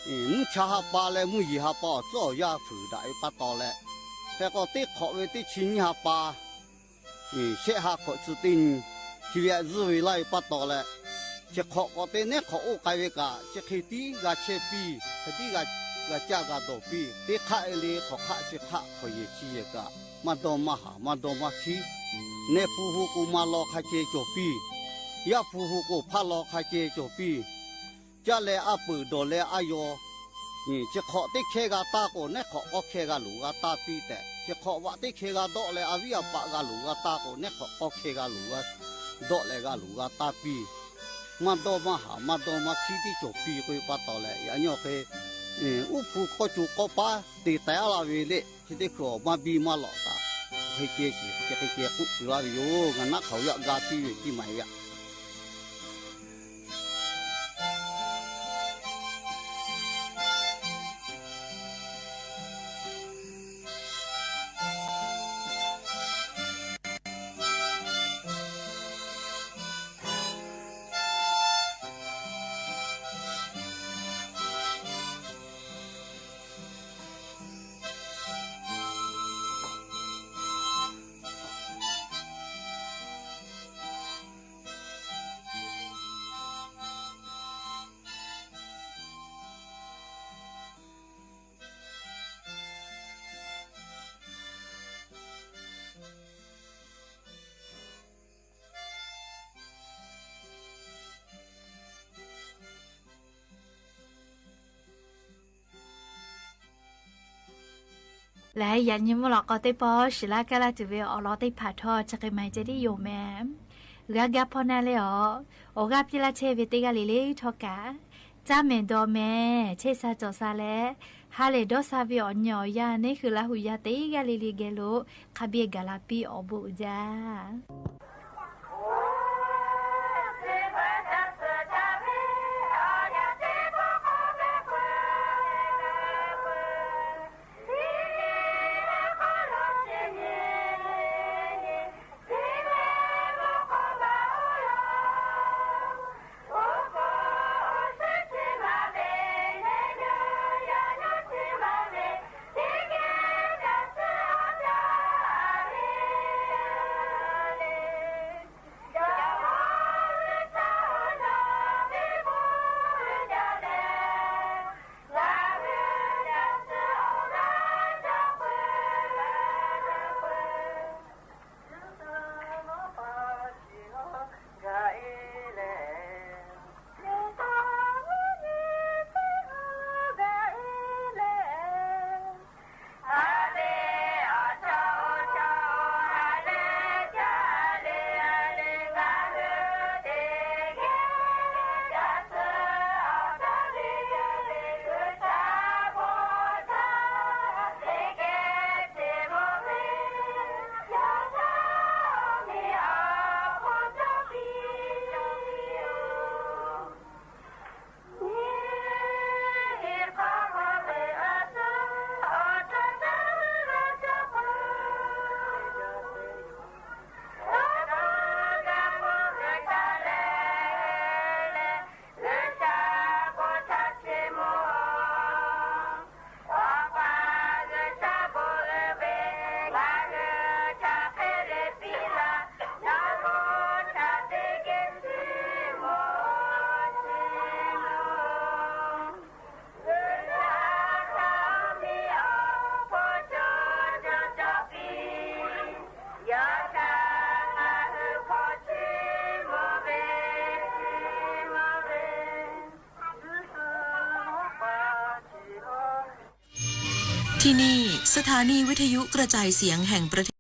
mvuhˇ cha ha pa leh mvuhˇ yeˬ ha pa awˬ tcuhˉ awˬ yaˇ fuiˍ daꞈ ve pa taw leh, hk'e k'o teˇ hk'awꞈ ve teˇ chi nyiˇ ha pa, shehˆ ha hkawꞈ tcuh teˇ nyi, chi ve zuhˇ ve laˇ ve pa taw leh, chi hk'awꞈ k'awꞈ te neˉ hk'awꞈ oˇ k'ai ve kaꞈ chi hk'e tiˉ g'a chehˇ piˇ, hk'e tiˉ g'a caˇ g'a dawˬ piˇ, teˇ hk'aˆ e le hk'awꞈ hk'aˆ chi hk'aˆ hk'awꞈ yehˬ chi yehˬ kaꞈ maˇ dawˇ maˇ haˍ maˇ dawˇ maˇ hkiˉ, neh hpu hu k'o maˇ law hk'a ceh cawˬ piˇ, yaˇ hpu hu k'o hpaˇ law hk'a ceh cawˬ piˇ, Caˇ leh a peuˬ dawˬ leh a yaw. Chi hk'awꞈ teˇ hkehˇ g'a taˇ k'o, neˉ hk'awꞈ k'awˇ hkehˇ g'a loˍ g'a taˇ piˇ tehꞈ. Chi hk'awꞈ vaꞈ teˇ hkehˇ g'a dawˆ leh a viˉ a paˆ g'a loˍ g'a taˇ k'o, neˉ hk'awꞈ k'awˇ hkehˇ g'a loˍ g'a dawˆ leh g'a loˍ g'a taˇ piˇ. Maˇ dawˇ maˇ haˍ, maˇ dawˇ maˇ hkiˉ tiˉ cawˬ piˇ k'oˆ ve pa taw leh, yaꞈ nyi awˬ hk'e uˉ hpu k'awˇ co k'awˇ paˉ te taiˍ a laˇ ve le. Chi teˇ hkui awˬ maˇ biˇ maˇ lawꞈ kaꞈ, hk'e ceh shiˍ hk'e ceh k'oˆ kuiˬ laˇ ve yoˬ. Ngaˬ naˆ hk'aoˍ yaꞈ ga piˇ ve tiˇ maˬ ve yaꞈ. Leh yaꞈ nyi mvuhˇ lawꞈ k'aw teˇ pawˆ shiˍ laˇ kaˇ laˇ tuˬ ve awˬ lawn teˇ hpaˍ htawˇ chi hk'e maˬ ceh tiˉ yoˬ mehˍ. G'a gaˇ hpawˇ naˆ leh awˬ, awˬ g'aˇ piˇ laˇ chehˇ ve teˇ g'aˇ le le htawˇ kaꞈ, caˇ mehˍ dawˬ mehˍ chehˇ sha cawˬ sha leh, ha lehˬ dawˇ sha ve awˬ nyi awˬ yanˇ neˇ hui Laˇ huˍ yaˇ teˇ g'aˇ le le geh lo hk'a biˇ gaˬ la piˇ awˬ bon uiˍ jaˇ. Ti ni, สถานีวิทยุกระจายเสียงแห่งประเทศ